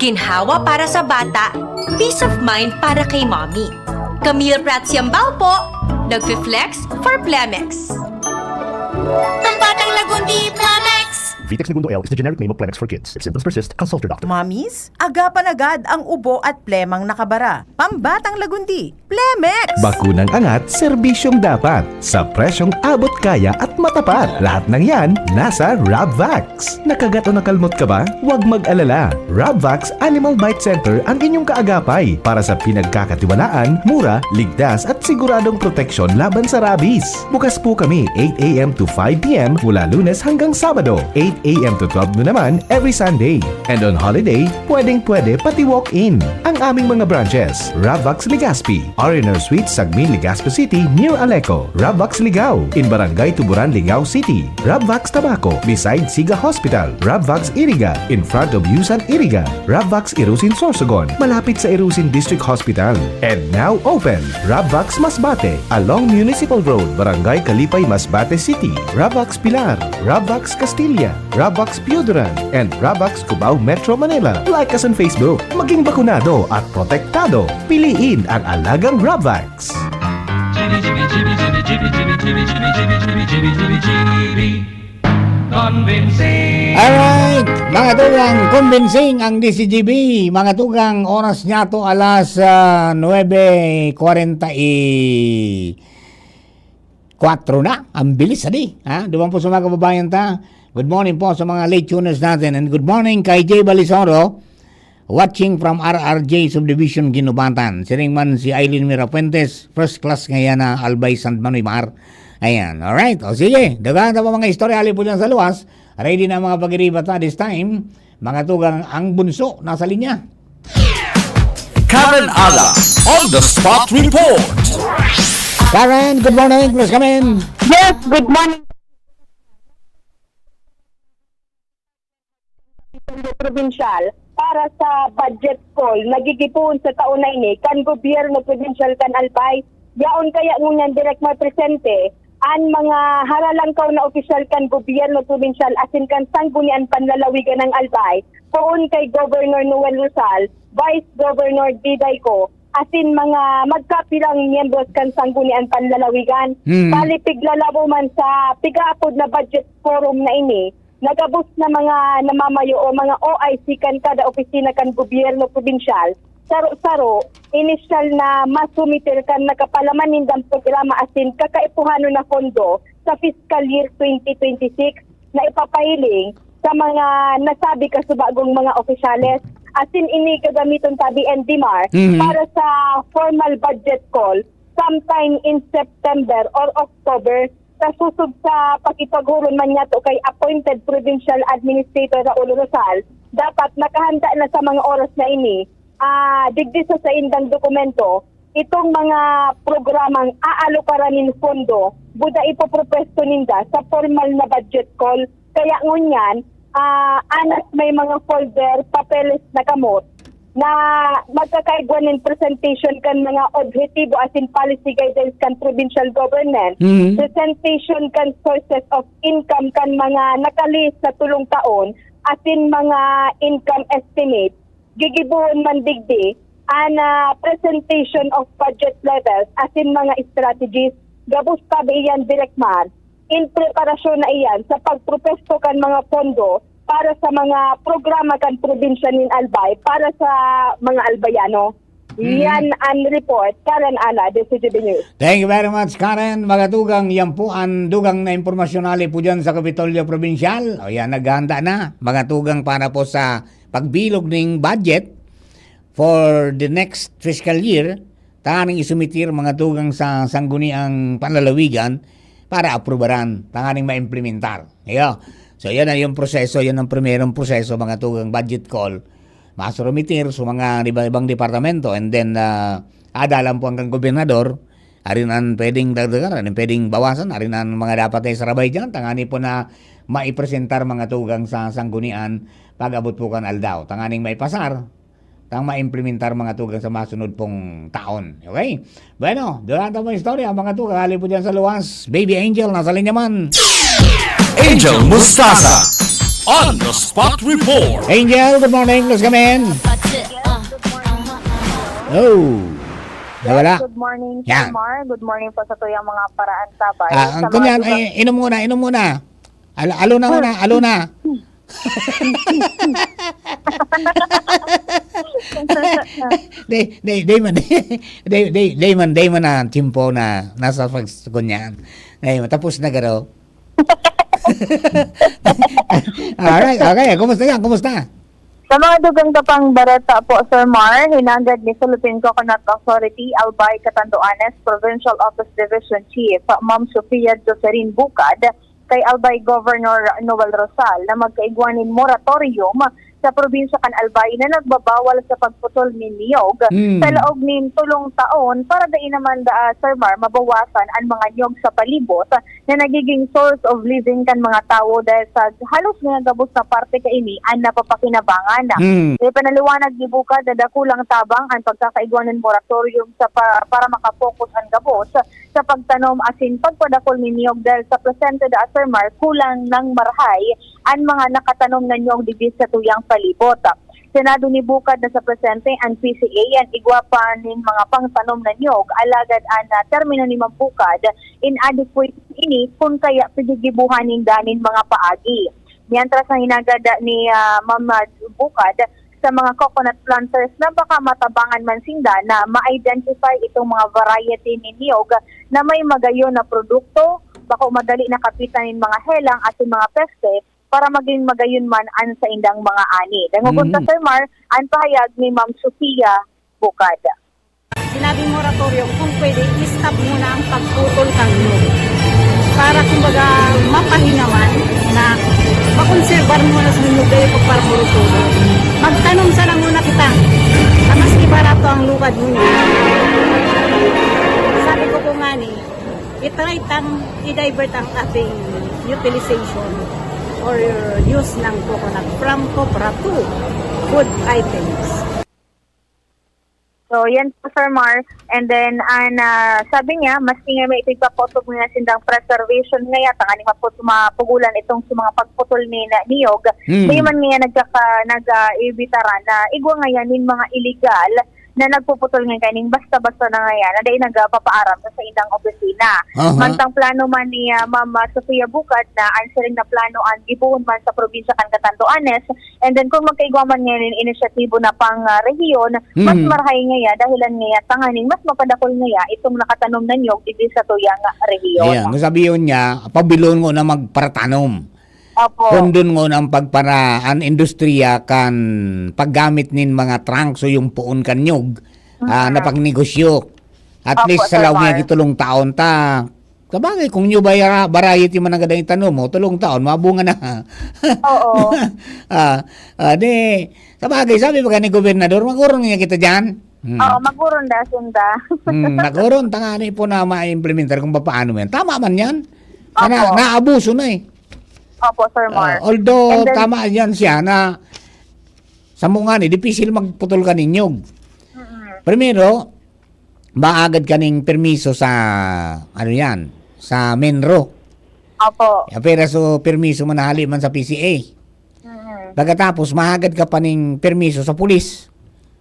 Ginhawa para sa bata, peace of mind para kay mommy. Camille Prats Yambao po, nagfi-flex for Plemex. Pambatang Lagundi, Plemex! Vitex Negundo L is the generic name of Plemex for kids. If symptoms persist, consult your doctor. Mommies, agapan agad ang ubo at plemang nakabara. Pambatang Lagundi, Plemex! Bakunang angat, serbisyong dapat. Sa presyong abot kaya at matapat. Lahat ng yan, nasa Rabvax. Nakagat o nakalmot ka ba? Huwag mag-alala. Rabvax Animal Bite Center ang inyong kaagapay para sa pinagkakatiwalaan, mura, ligtas at siguradong proteksyon laban sa rabies. Bukas po kami eight a.m. to five p.m. mula Lunes hanggang Sabado, eight a.m. to twelve noon naman every Sunday. And on holiday, pwedeng-pwede pati walk-in. Ang aming mga branches, Rabvax Legazpi, R and R Suites, Sagmin, Legazpi City, near Aleco. Rabvax Ligao, in Barangay Tuburan, Ligao City. Rabvax Tabaco, beside Siga Hospital. Rabvax Iriga, in front of Yusan Iriga. Rabvax Irusin Sorsogon, malapit sa Irusin District Hospital. And now open, Rabvax Masbate, along Municipal Road, Barangay Kalipay, Masbate City. Rabvax Pilar, Rabvax Castilla, Rabvax Pioduran, and Rabvax Cubao, Metro Manila. Like us on Facebook. Maging bakunado at protektado. Piliin ang alagang Rabvax. Alright, mga tugang, convincing ang D C G B, mga tugang, oras niya to alas uh, nuebe kwarenta y kwatro na. Ang bilis, adi. Ha? Duman po sa mga kababayan ta. Good morning po sa mga late tuners natin. And good morning kay Jay Balisoro. Watching from R R J Subdivision, Guinobatan. Siring man si Eileen Mirafuentes, first class ngayon na Albay San Manuimar. Ayan, alright. O sige, daga na po mga istorya, hali po dyan sa luwas. Ready na mga pag-iriba ta this time. Mga tugang, ang bunso, nasa linya. Karen Ala on the spot report. Karen, good morning. Please come in. Yes, good morning. Kapitolyo Probinsyal para sa budget call na gigibohon sa taon na ini kan gobyerno probinsyal kan Albay. Yaon kaya ngunyan direk may presente an mga haralangkaw na opisyal kan gobyerno probinsyal asin kan Sanggunian Panlalawigan ng Albay, poon kay Governor Noel Rosal, Vice Governor Diday Co, asin mga magkapilang miyembros kan Sanggunian Panlalawigan. Hmm. Bali, piglalabo man sa pigaapod na budget forum na ini, nagabos na mga namamayo o mga O I C kan kada opisina kan gobyerno probinsyal, saro-saro, inisyal na masumiter kan nakapalaman nindang programa asin kakaipuhanon na pondo sa fiscal year twenty twenty-six na ipapahiling sa mga nasabi kasubagong mga opisyales. Asin ini gagamiton ta, B N D Mar, Mhm. para sa formal budget call sometime in September or October, sa susog sa pakipaghuron man niyato kay appointed provincial administrator Raul Rosal, dapat nakahanda na sa mga oras na ini, ah, digdi sa saindang dokumento, itong mga programang aalokaran nin pondo, buda ipopropwesto ninda sa formal na budget call. Kaya ngunyan, ah, anas may mga folder, papeles na kamot, na magkakaigwa nin presentation kan mga objetibo asin policy guidelines kan provincial government, Mhm. presentation kan sources of income kan mga nakalist sa tulong taon, asin mga income estimate, gigibohon man digdi an, ah, presentation of budget levels asin mga strategies. Gabos pa ba iyan, Direk Mar? In preparasyon na iyan sa pagpropesto kan mga pondo para sa mga programa kan probinsya nin Albay para sa mga Albayano. Hmm. Yan ang report, Karen Ana, D C G B News. Thank you very much, Karen. Mga tugang, yan po ang dugang na impormasyon hali po dyan sa Kapitolyo Provincial. O yan, naghahanda na, mga tugang, para po sa pagbilog ning budget for the next fiscal year, tanganing isumitir, mga tugang, sa Sangguniang Panlalawigan para aprubaran, tanganing maimplementar. Iyo. So, yan na yung proseso, yan ang primerong proseso, mga tugang, budget call. Masurumitir sa mga iba-ibang departamento, and then, ah, adalan po hanggang gobernador, arin ang pwedeng dagdagan, arin pwedeng bawasan, arin ang mga dapat na isarabay dyan, tangani po na maipresentar, mga tugang, sa sanggunian pag-abot po kan aldaw. Tanganing maipasar, tang maimplementar, mga tugang, sa masunod pong taon. Okay? Bueno, durante mo istorya, mga tugang, hali po dyan sa luwas. Baby Angel, nasa linya man. Angel Mustasa on the spot report. Angel, good morning. Please come in. Oh. Nawala. Yes, good morning, Sir Yan. Mar. Good morning po sa tuyang mga paraan sabay. Ah, ang Sa mga kunyan, tugang- ay, inom muna, inom muna. Al-, alo na, Hmm. una, alo na. Day, day, day man. Day, day, day man, day man na tiyempo na nasa pagsukunyan. Day man, tapos na garo. Alright, okay. Kumusta yan? Kumusta? Sa mga dugang tapang bareta po, Sir Mar, hinagad ni Philippine Coconut Authority, Albay, Catanduanes, Provincial Office Division Chief, Ma'am Sofia Joserin Bukad, kay Albay Governor Noel Rosal na magkaigwa nin moratorium sa probinsya kan Albay na nagbabawal sa pagputol nin niyog Hmm. sa laog nin tulong taon para dai naman da, Sir Mar, mabawasan an mga niyog sa palibot na nagiging source of living kan mga tawo dahil sa halos nga gabos na parte kaini an napapakinabangan. Hmm. Ipinaliwanag ni Bukad na dakulang tabang an pagkakaigwa nin moratorium sa pa-, para makafocus an gabos sa pagtanom asin pagpadakul nin niyog dahil sa presente da, Sir Mar, kulang nang marahay an mga nakatanom na niyog digdi sa tuyang palibot. Sinado ni Bukad na sa presente an P C A an igwa pa nin mga pangtanom na niyog, alagad an, ah, termino ni Ma'am Bukad inadequate ini kun kaya pigigibuhan ninda nin mga paagi. Mientras na hinagad ni, ah, Ma'am, ah, Bukad sa mga coconut planters na baka matabangan man sinda na ma-identify itong mga variety nin niyog na may magayon na produkto, bako madali nakapitan nin mga helang asin mga peste para magin magayon man an saindang mga ani. Dangogon ta, Mm. Sir Mar, an pahayag ni Ma'am Sofia Bukad. Sinabing moratorium, kung pwede, i-stop muna ang pagputol kan niyog. Para, kumbaga, mapahinga man na makonserbar muna sa niyog, dahil pag parang moratorium. Magtanom sana muna kita. Na maski barato ang lukad mo niya. Sabi ko po nga ni, i-try tang i-divert ang ating utilization or use ng coconut from copra to food items. So, yan po, Sir Mar. And then, an, ah, sabi niya, maski nga may ipigpaputol nga sindang preservation ngaya, tanganing maput-, mapugulan itong sa mga pagputol ni na, niyog, Hmm. may man ngaya nagkaka-, nag, ah, ibitaran na igwa ngayan nin mga illegal na nagpuputol nga kaning basta-basta na ngaya na dai nagpapaaram sa saindang opisina. Aha. Mantang plano man ni, ah, Ma'am, ah, Sofia Bukad na an siring na plano an gibohon man sa probinsya kan Catanduanes, and then kung magkaigwa man ngayon nin inisyatibo na pang, ah, rehiyon, mas Hmm. marahay ngaya, dahilan ngaya tanganing mas mapadakul ngaya itong nakatanom na niyog digdi sa tuyang, ah, rehiyon. Ayan, kung sabihin niya, pabilon mo na magparatanom. Opo. Kundon ngon ang pagpara-, an industriya kan paggamit nin mga trangso, yung poon kan niyog, ah, Mm. na pagnegosyo. At Opo, least sa Sir laog niya Mar. Tulong taon ta. Sabagay, kung new vari-, variety man ang gadang itanom mo, tulong taon, mabunga na. Oo. Ah, ah, di, sabagay, sabi ba ni Gobernador, magurong niya kita dyan? Hmm. Oo, magurong da, sunda. Hmm, magurong, tangani po na ma-implementar kung paano yan. Tama man yan. Kana, Opo. naabuso na eh. Opo, Sir Mar. Ah, although, And then tama yan siya na Sa mga ni, dipisil magputol ka nin nyog. Primero, maagad ka ning permiso sa, ano yan, sa menro. Opo. Apera so permiso man hali man sa P C A. Mm. Pagkatapos, mahagad ka pa ning permiso sa pulis.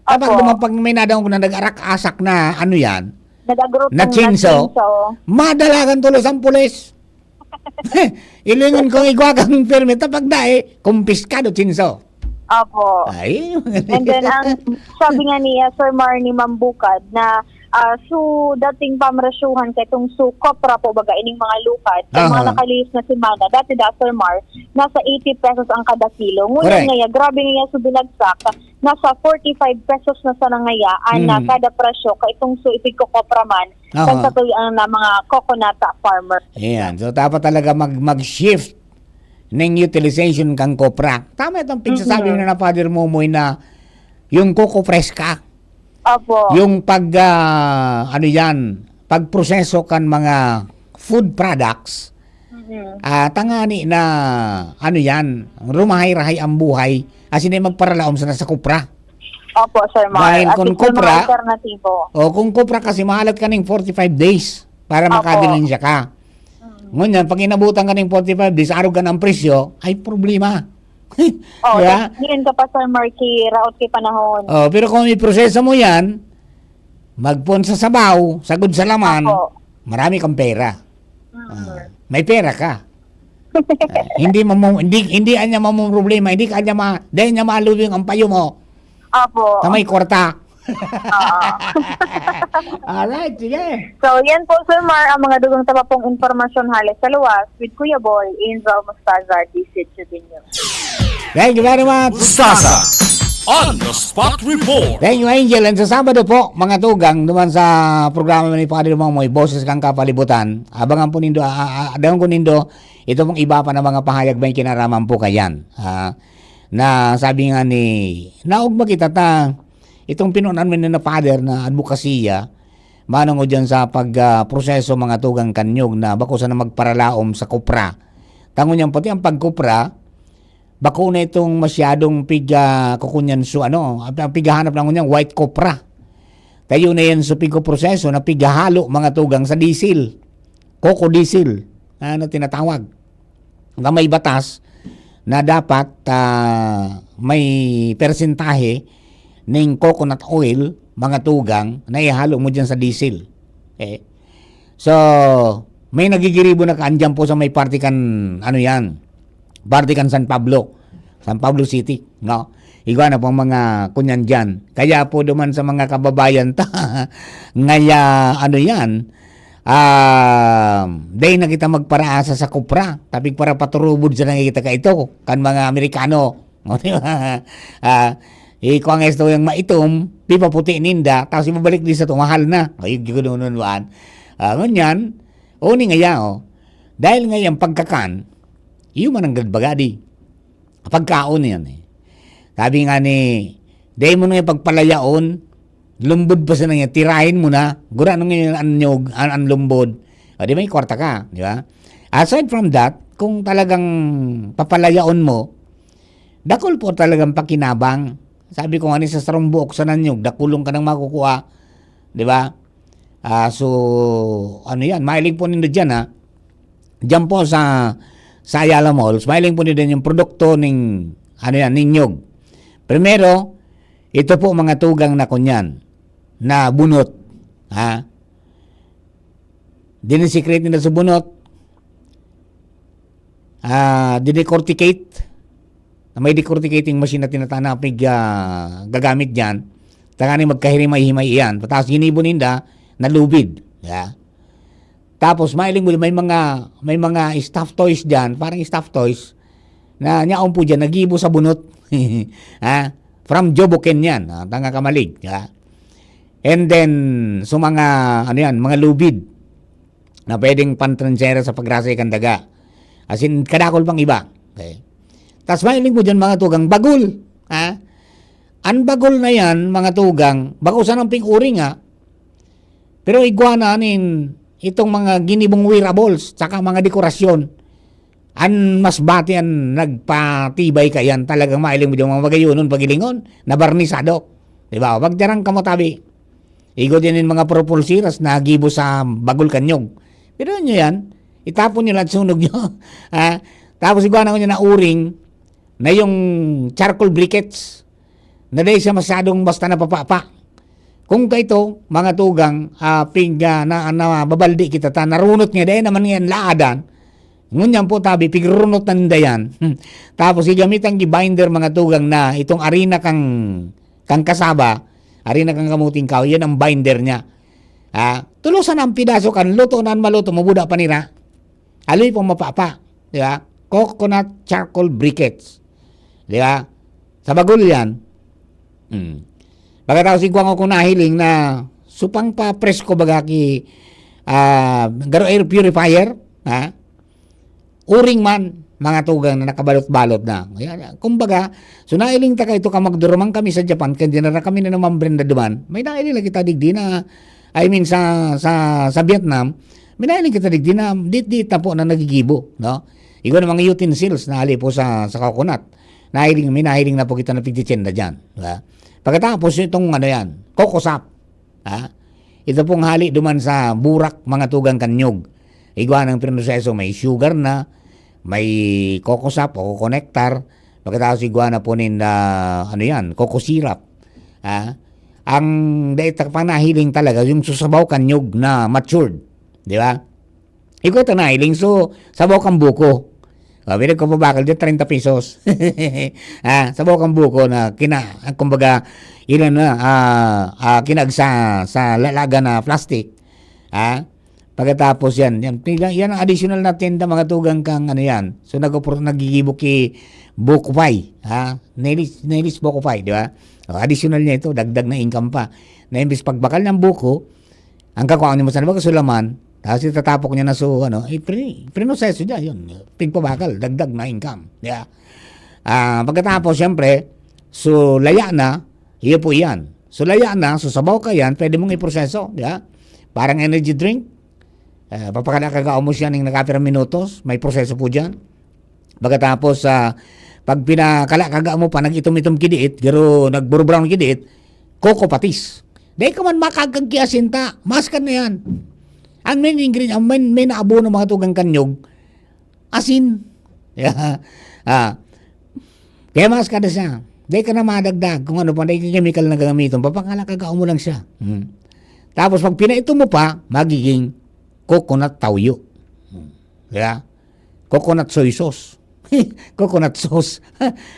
Kapag Opo. duman, pag may nadangog na nag-arak-asak na, ano yan, Nag-agrupong na chainsaw, na chainsaw. Madalagan tulos ang pulis. Ilingon kong igwa kang permit, tapag dai, kumpiskado chainsaw. Opo. Ay, And then, ang sabi nga ni, uh, Sir Mar ni Mambukad na, ah, so, dating pamrasyuhan kay itong so, kopra po baga, ining mga lukad, sa mga Aha. nakalihis na semana, dati da, Sir Mar, nasa eighty pesos ang kada kilo. Ngunyan Correct. ngaya, grabe ngaya, so binagsak, nasa forty-five pesos na sana ngaya, ang, ah, Mm. kada presyo, kay itong so, ipigkokopra man, Aha. kan sa tuyo ang na mga coconut farmer. Ayan. So, dapat talaga mag-, mag-shift ning utilization kan kopra. Tama itong pigsasabi Mhm. na na Father Momoy na yung coco fresca, Opo. yung pag, ah, ano yan, pagproseso kan mga food products, Mhm. ah, tangani na, ano yan, rumahay-rahay ang buhay, asin ay magparalaom sana sa kopra. Opo, Sir Mar. Dahil At kung least yung mga kopra, alternatibo. o kung kopra kasi mahalat ka ning forty-five days para Opo. makabilin siya ka. Mm. Ngunyan, pag inabutan ka ning forty-five days, arog ka ng presyo, ay problema. Oh, Di ba? tas diyan ka pa, Sir Marky, raot kay panahon. Oh, pero kung iproseso mo yan, magpon sa sabaw, sagod sa laman, Opo. marami kang pera. Mm. Ah, may pera ka. Ah, hindi mamo-, hindi, hindi anya mamong problema, hindi ka anya ma-, dahil niya malubing ang payo mo. Opo. Sa may kwarta. Oo. Alright, sige. So, yan po, Sir Mar, ang mga dugang tapa pong impormasyon hale sa luwas with Kuya Boy, Angel Mostaza, D C Tribunyo. Thank you very much. Mostaza on the spot report. Thank you, Angel. And sa Sabado po, mga tugang, duman sa programa ni Father Momoy, Boses kan Kapalibutan, abangan po nindo, ah, ah, ah, abangan ko nindo, ito pong iba pa na mga pahayag may kinaraman po kayan. Ah, na sabi nga ni, naog ba kita ta, itong pinunan mo na Father na advokasya, manong o dyan sa pag, ah, proseso mga tugang kanyog na bako sana magparalaom sa kopra. Tango niyan pati ang pagkopra, bako na itong masyadong pig-, ah, kukunyan so ano, ang, ang pighahanap lang niyan, white copra. Tayo na yan sa pigkoproseso na pighahalo mga tugang sa diesel. Coco diesel, ah, na tinatawag. Na may batas na dapat, ah, may persentahe ning coconut oil, mga tugang, na ihalo mo dyan sa diesel. Okay? So, may nagigiribo na kaandyan po sa may parte kan, ano yan, parte kan San Pablo, San Pablo City, no? Igwa na pong mga kunyan dyan. Kaya po duman sa mga kababayan ta, ngaya, ano yan, ah, dai na kita magparaasa sa kopra, tapig para paturubod sa nangikita ka ito, kan mga Amerikano. O, di ba? Ah, ikuha nga ito yung maitom, pipaputi ninda, tapos ibabalik din sa tumahal na. Ay, yung gano'n, ah, ngunyan, o, ni ngaya, oh. Dahil nga yung pagkakan, iyo man ang gagbaga, di. Pagkaon yan, eh. Sabi nga ni, dahil mo na yung pagpalayaon, lumbod pa sa nangya, tirahin mo na, gura nung yung anyog, an, an lumbod. O, di ba, yung kwarta ka, di ba? Aside from that, kung talagang papalayaon mo, dakul po talagang pakinabang. Sabi ko nga ni, sa sarong buok sa nanyog, dakulong ka nang makukuha, di ba? Ah, so, ano yan, mahiling po nindo dyan, ha? Diyan po sa, sa Ayala Malls, mahiling po nindo yung produkto ning, ano yan, ninyog. Primero, ito po mga tugang na kunyan, na bunot, ha? Dinisekrete na sa bunot, ah, didecorticate, na may decorticating machine na tinatana, pig, ah, gagamit dyan, tanganing magkahimay-himay iyan. Tapos ginibo ninda, nalubid. Yeah. Tapos, mailing mo, may mga, may mga stuffed toys dyan, parang stuffed toys, na nyaon po dyan, nagibo sa bunot. Ha? From Joboken yan, ha? Tanga kamalig. Ha? And then, so mga, ano yan, mga lubid na pwedeng pantransera sa pagrasay kan daga. As in, kadakol pang iba. Okay? Tas mahiling mo dyan, mga tugang, bagol. Ha? Ang bagol na yan, mga tugang, bako sanang ping-uri nga, pero igwa na nin itong mga ginibong wearables, tsaka mga dekorasyon. An mas bati an nagpatibay kaiyan, talagang mahiling mo diyan mga magayonon, pagilingon, nabarnisado. Di ba? Pagdiyaran kamo tabi. Igwa diyan nin mga propulsiras na gibo sa bagol kan nyog. Pero nyo yan, itapon nyo lang, sunog nyo. Ha? Tapos igwa na nyo na uring na yung charcoal briquettes na dai siya masyadong basta napapapa. Kung kaito, mga tugang, ah, pig, ah, na, na, babaldi kita ta, narunot nga, dai naman nga yan laadan. Ngunyan po, tabi, pigrunot na ninda yan. Tapos, igamitan ki binder, mga tugang, na itong arina kang, kang kasaba, arina kang kamuting kahoy, yan ang binder niya. Ah, tulosan ang pidaso kan luto na an maluto, mabuda pa nira. Aloy pang mapapa, di ba? Coconut charcoal briquettes. Di ba? Sa bagol yan. Hmm. Pagkatapos, igwa ko nahiling na supang pa presko baga ki, ah, garo air purifier, ha? Uring man, mga tugang na nakabalot-balot na. Yan, yan. Kumbaga, so nailing ta kaito ka magduruman kami sa Japan, kaya dinara kami na naman brenda duman. May nailing na kita digdi na, I mean, sa, sa, sa Vietnam, may nailing kita digdi na, dit-dit na po na nagigibo, no? Igwa na mga utensils na hali po sa, sa coconut. Nahiling, may nahiling na po kita na pigtitienda dyan, di ba? Pagkatapos, itong ano yan, coco sap. Ha? Ito pong hali duman sa burak, mga tugang kan nyog. Igwa ng prinoseso, may sugar na, may coco sap o coco nectar. Pagkatapos igwa na po nin, ah, ano yan, coco syrup. Ha? Ang dai ta pa nahiling talaga, yung susabaw kan nyog na matured. Di ba? Igwa ta nahiling, so, sabaw kan buko. Ah, pwede ko pabakal dyan, treinta pesos. Ah, sabaw kan buko na kina-, kumbaga, ilan na, ah, ah, kinag sa, sa lalaga na plastic. Ah, pagkatapos yan, yan, yan ang additional na tenda, mga tugang kang ano yan. So, nag-upro-, nagigibo ki buko pie, ha? Nailis, nailis buko pie, di ba? O, additional niya ito, dagdag na income pa. Na imbis pagbakal ng buko, ang kakuha niya mo sa baga sulaman, tapos itatapok niya na so, ano, eh, pri-, prinoseso niya, yun. Pigpabakal, dagdag na income. Yeah. Ah, pagkatapos, siyempre, so, laya na, iyo po yan. So, laya na, so, sabaw ka yan, pwede mong iproseso, di ba? Parang energy drink, eh, papakala ka mo siya ng nakapirang minutos, may proseso po dyan. Pagkatapos, ah, pag pinakala ka mo pa, nag-itom-itom kidiit, garo nagburubrown kidiit, coco patis. Dai ka man makagkag kiasin ta, maskan na yan. Ang main ingredient, ang main, main na abono, mga tugang kanyog, asin. Ah, kaya maskan na siya. Dai ka na madagdag kung ano pa, dai ka chemical na gagamiton. Papakala ka mo lang siya. Hmm. Tapos pag pinaitom mo pa, magiging coconut tawyo. Hmm. Di ba? Coconut soy sauce. Coconut sauce.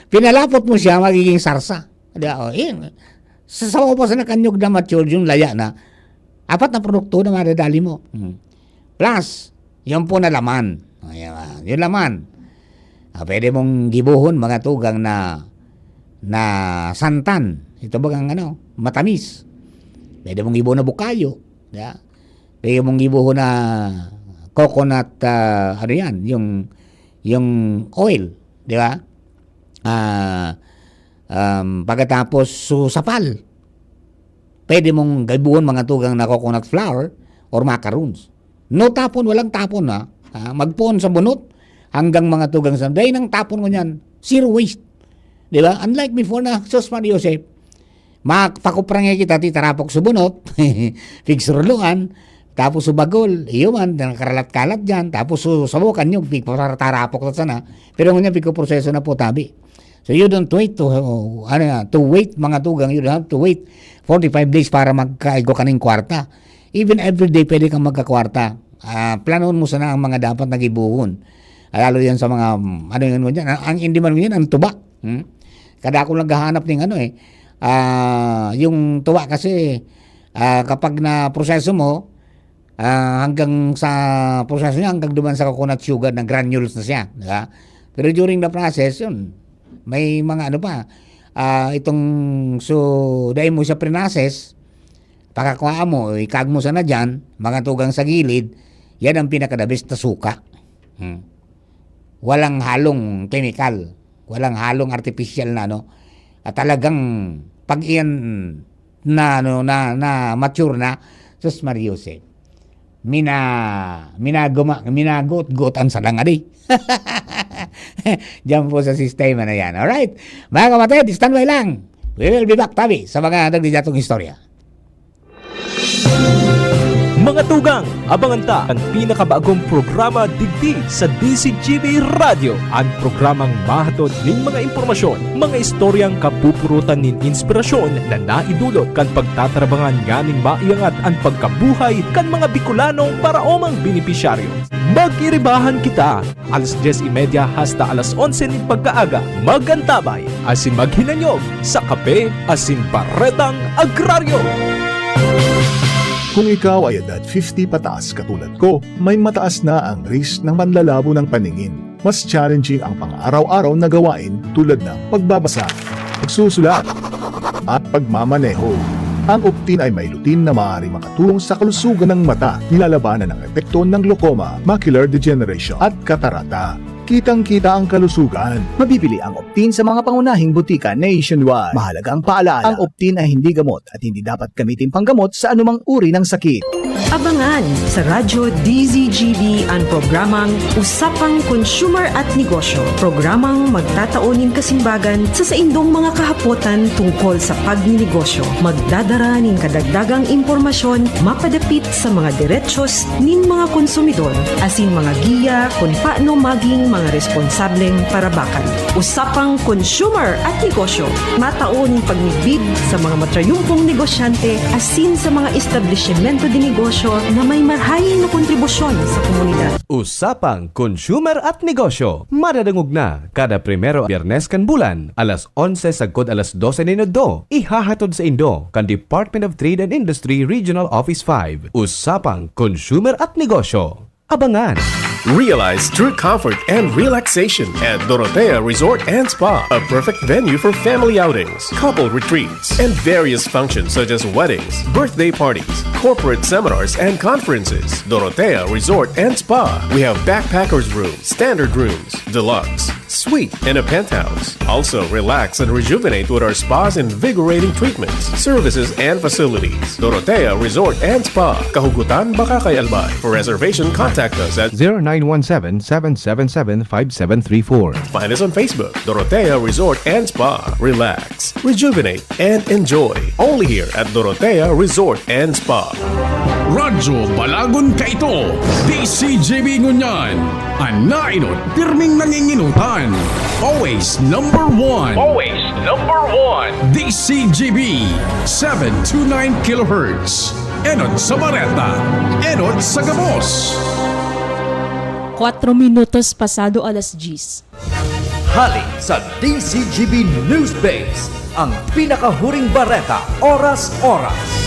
Pinalapot mo siya, magiging sarsa. Di ba? O, yun. Sa sabaw pa sa nakanyog na matured, yung laya na, apat na produkto na madadali mo. Hmm. Plus, yung po na laman. Ayan, yung laman. Ah, pwede mong gibuhon, mga tugang na, na santan. Ito bagang ano, matamis. Pwede mong gibuhon na bukayo. Di ba? Pwede mong gibuhon na coconut, ah, ano yan, yung, yung oil, di ba? Ah, um, pagkatapos, so, sapal. Pwede mong gibuhon, mga tugang, na coconut flour or macaroons. No tapon, walang tapon, ha? Ah, magpoon sa bunot hanggang, mga tugang, sa, dahil nang tapon mo niyan, zero waste. Di ba? Unlike before na, sus, Mario Joseph, Mak-, pakupra nga kita, ti tarapok sa bunot, pigsurluan, tapos sa bagol, iyo man, nakaralat-kalat dyan, tapos sa sabukan nyo, pigpatarapok na sana. Pero ngunyan, pigkuproseso na po, tabi. So, you don't wait to, ano yan, to wait, mga tugang, you don't have to wait forty-five days para magkaigo ka ng kwarta. Even every day, pwede kang magkakwarta. Ah, planon mo sana ang mga dapat na gibuhon. Ah, lalo yan sa mga, mm, ano yun, ngunyan, ang, ang in-demand ngunyan, ang tuba. Hmm? Kada ako naghahanap ng ano eh, ah, yung tuba kasi, ah, kapag na proseso mo, ah, hanggang sa proseso niya, hanggang duman sa coconut sugar na granules na siya, di ba? Pero during the process, yun, may mga ano pa, ah, itong, so, dahil mo siya prinases, pagkakuha mo, ikag mo sana dyan, mga tugang sa gilid, yan ang pinaka-the best na suka. Hmm. Walang halong chemical, walang halong artificial na ano. At talagang pag iyan na, ano, na, na mature na, sus, Mario Jose. mina, minaguma, minagutgot ang salangadi. Diyan po sa sistema na yan. Alright? Mga kapatid, standby lang. We will be back, tabi, sa mga nagdidyatong istorya. Mga tugang, abangan ta an pinakabagong programa digdi sa D Z G B Radyo, an programang mahatod nin mga impormasyon, mga istoryang kapupurutan nin inspirasyon na naidulot kan pagtatarabangan nganing maiangat an pagkabuhay kan mga Bikolanong paraomang benepisyaryo. Mag-iribahan kita! Alas dyes y media hasta alas onse nin pagkaaga, mag-antabay asin maghinanyog sa Kape asin Baretang Agraryo. Kung ikaw ay edad fifty pataas katulad ko, may mataas na ang risk ng panlalabo ng paningin. Mas challenging ang pang-araw-araw na gawain tulad ng pagbabasa, pagsusulat, at pagmamaneho. Ang Optin ay may lutein na maaaring makatulong sa kalusugan ng mata, nilalabanan ang epekto ng glaucoma, macular degeneration, at katarata. Kitang-kita ang kalusugan. Mabibili ang Optin sa mga pangunahing butika nationwide. Mahalagang paalala, ang Optin ay hindi gamot at hindi dapat gamitin panggamot sa anumang uri ng sakit. Abangan sa Radyo D Z G B an programang Usapang Consumer at Negosyo, programang magtatao nin kasimbagan sa saindong mga kahapotan tungkol sa pagninegosyo. Magdadara nin kadagdagang impormasyon mapadapit sa mga derechos nin mga konsumidor asin mga giya kun paano maging mga responsableng parabakan. Usapang Consumer at Negosyo, matao nin pagmidbid sa mga matrayumpong negosyante asin sa mga establisimento de negosyo na may marahay na kontribusyon sa komunidad. Usapang Consumer at Negosyo, madadangog na kada primero Biyernes kan bulan, alas onse sagkod alas dose nin udto. Ihahatod saindo kan Department of Trade and Industry Regional Office five. Usapang Consumer at Negosyo. Abangan! Realize true comfort and relaxation at Dorotea Resort and Spa, a perfect venue for family outings, couple retreats, and various functions such as weddings, birthday parties, corporate seminars, and conferences. Dorotea Resort and Spa. We have backpackers room, standard rooms, deluxe, suite, and a penthouse. Also, relax and rejuvenate with our spa's invigorating treatments, services, and facilities. Dorotea Resort and Spa, Kahugutan, Bacacay, Albay. For reservation, contact us at zero nine one seven, seven seven seven, five seven three four. Find us on Facebook, Dorotea Resort and Spa. Relax, rejuvenate, and enjoy. Only here at Dorotea Resort and Spa. Radyo Balagon Kaito, D C G B ngunyan. An nainot, pirming nanginginutan. Always number one. Always number one. D C G B, seven two nine kilohertz. Enot sa Bareta, enot sa gabos. Kwatro minutos pasado alas diyes. Hali sa D Z G B News Base, ang pinakahuring bareta, oras-oras.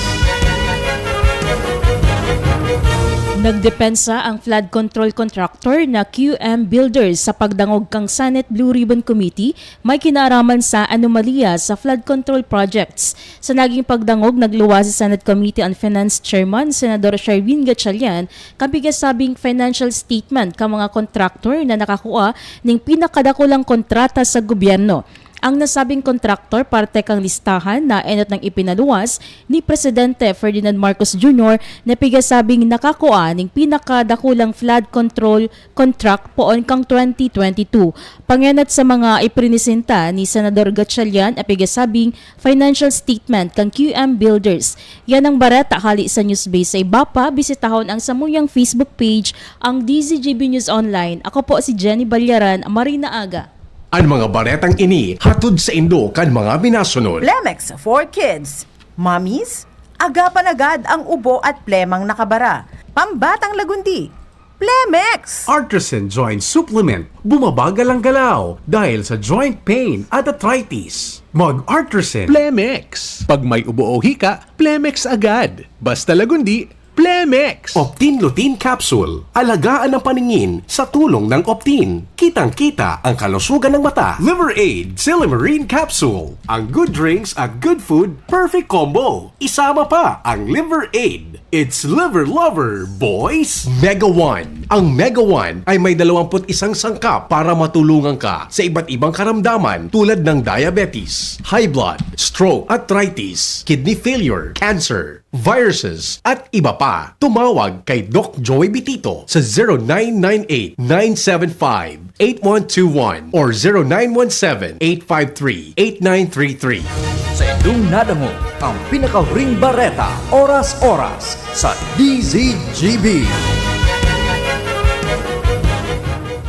Nagdepensa ang flood control contractor na Q M Builders sa pagdangog kan Senate Blue Ribbon Committee may kinaaraman sa anomalya sa flood control projects. Sa naging pagdangog, nagluwas si Senate Committee on Finance Chairman Senador Sherwin Gatchalian kan pigasabing financial statement kan mga contractor na nakakua ning pinakadakulang kontrata sa gobyerno. Ang nasabing kontraktor parte kan listahan na enot nang ipinaluwas ni Presidente Ferdinand Marcos Junior na pigasabing nakakua ning pinakadakulang flood control contract poon kan twenty twenty-two. Pangenot sa mga iprinisinta ni Senador Gatchalian a pigasabing financial statement kan Q M Builders. Yan ang bareta hali sa Newsbase. Sa iba pa, bisitahon ang samuyang Facebook page, ang D Z G B News Online. Ako po si Jenny Balyaran, Marina Aga. An mga baretang ini hatod saindo kan mga minasunod. Plemex for Kids. Mommies, agapan agad ang ubo at plemang nakabara. Pambatang lagundi. Plemex! Artisan Joint Supplement. Bumabagal ang galaw dahil sa joint pain at arthritis. Mag-Artisan. Plemex. Pag may ubo o hika, Plemex agad. Basta lagundi, Plemex! Optin Lutein Capsule. Alagaan ang paningin sa tulong ng Optin. Kitang-kita ang kalusugan ng mata. Liver Aid, Silymarin Capsule. Ang good drinks at good food, perfect combo. Isama pa ang Liver Aid. It's Liver Lover, boys! Mega One. Ang Mega One ay may dalawampu't isang sangkap para matulungan ka sa iba't ibang karamdaman tulad ng diabetes, high blood, stroke, arthritis, kidney failure, cancer, viruses, at iba pa. Tumawag kay Doc Joey Bitito sa zero nine nine eight, nine seven five, eight one two one or zero nine one seven, eight five three, eight nine three three. Sa inyong nadangog ang pinakahuring bareta, oras-oras, sa D Z G B.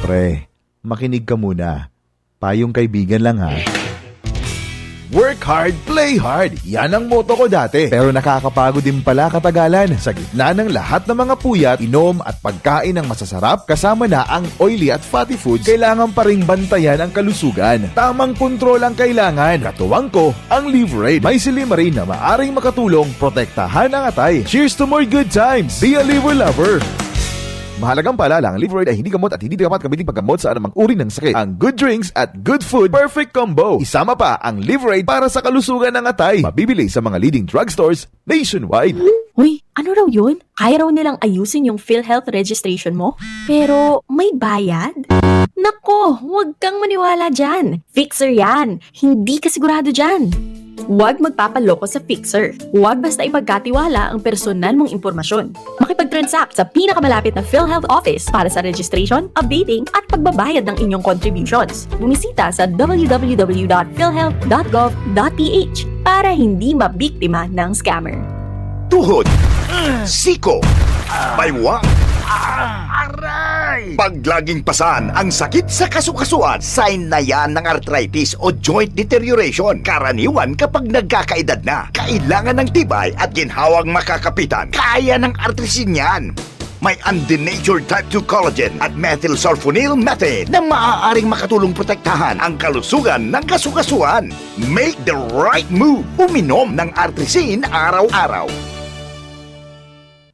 Pre, makinig ka muna. Payong kaibigan lang, ha. Work hard, play hard. Yan ang motto ko dati. Pero nakakapagod din pala katagalan. Sa gitna ng lahat ng mga puyat, inom at pagkain ng masasarap, kasama na ang oily at fatty foods, kailangan pa ring bantayan ang kalusugan. Tamang kontrol ang kailangan. Katuwang ko, ang Liverade. May silymarin na maaring makatulong protektahan ang atay. Cheers to more good times! Be a Liver Lover! Mahalagang paalala, ang Liverade ay hindi gamot at hindi dapat gamitin paggamot sa anumang uri ng sakit. Ang good drinks at good food, perfect combo. Isama pa ang Liverade para sa kalusugan ng atay. Mabibili sa mga leading drugstores nationwide. Uy, ano raw yun? Kaya raw nilang ayusin yung PhilHealth registration mo? Pero may bayad? Nako, huwag kang maniwala dyan. Fixer yan. Hindi ka sigurado dyan. Huwag magpapaloko sa Fixer. Huwag basta ipagkatiwala ang personal mong impormasyon. Makipag-transact sa pinakamalapit na PhilHealth office para sa registration, updating, at pagbabayad ng inyong contributions. Bumisita sa w w w dot philhealth dot gov dot p h para hindi mabiktima ng scammer. Tuhod, siko, baywang, aray! Pag laging pasan ang sakit sa kasukasuan, sign na yan ng arthritis o joint deterioration. Karaniwan kapag nagkakaedad na, kailangan ng tibay at ginhawang makakapitan. Kaya ng Artrisin yan. May undenatured type two collagen at methylsulfonyl methane na maaaring makatulong protektahan ang kalusugan ng kasukasuan. Make the right move. Uminom ng Artrisin araw-araw.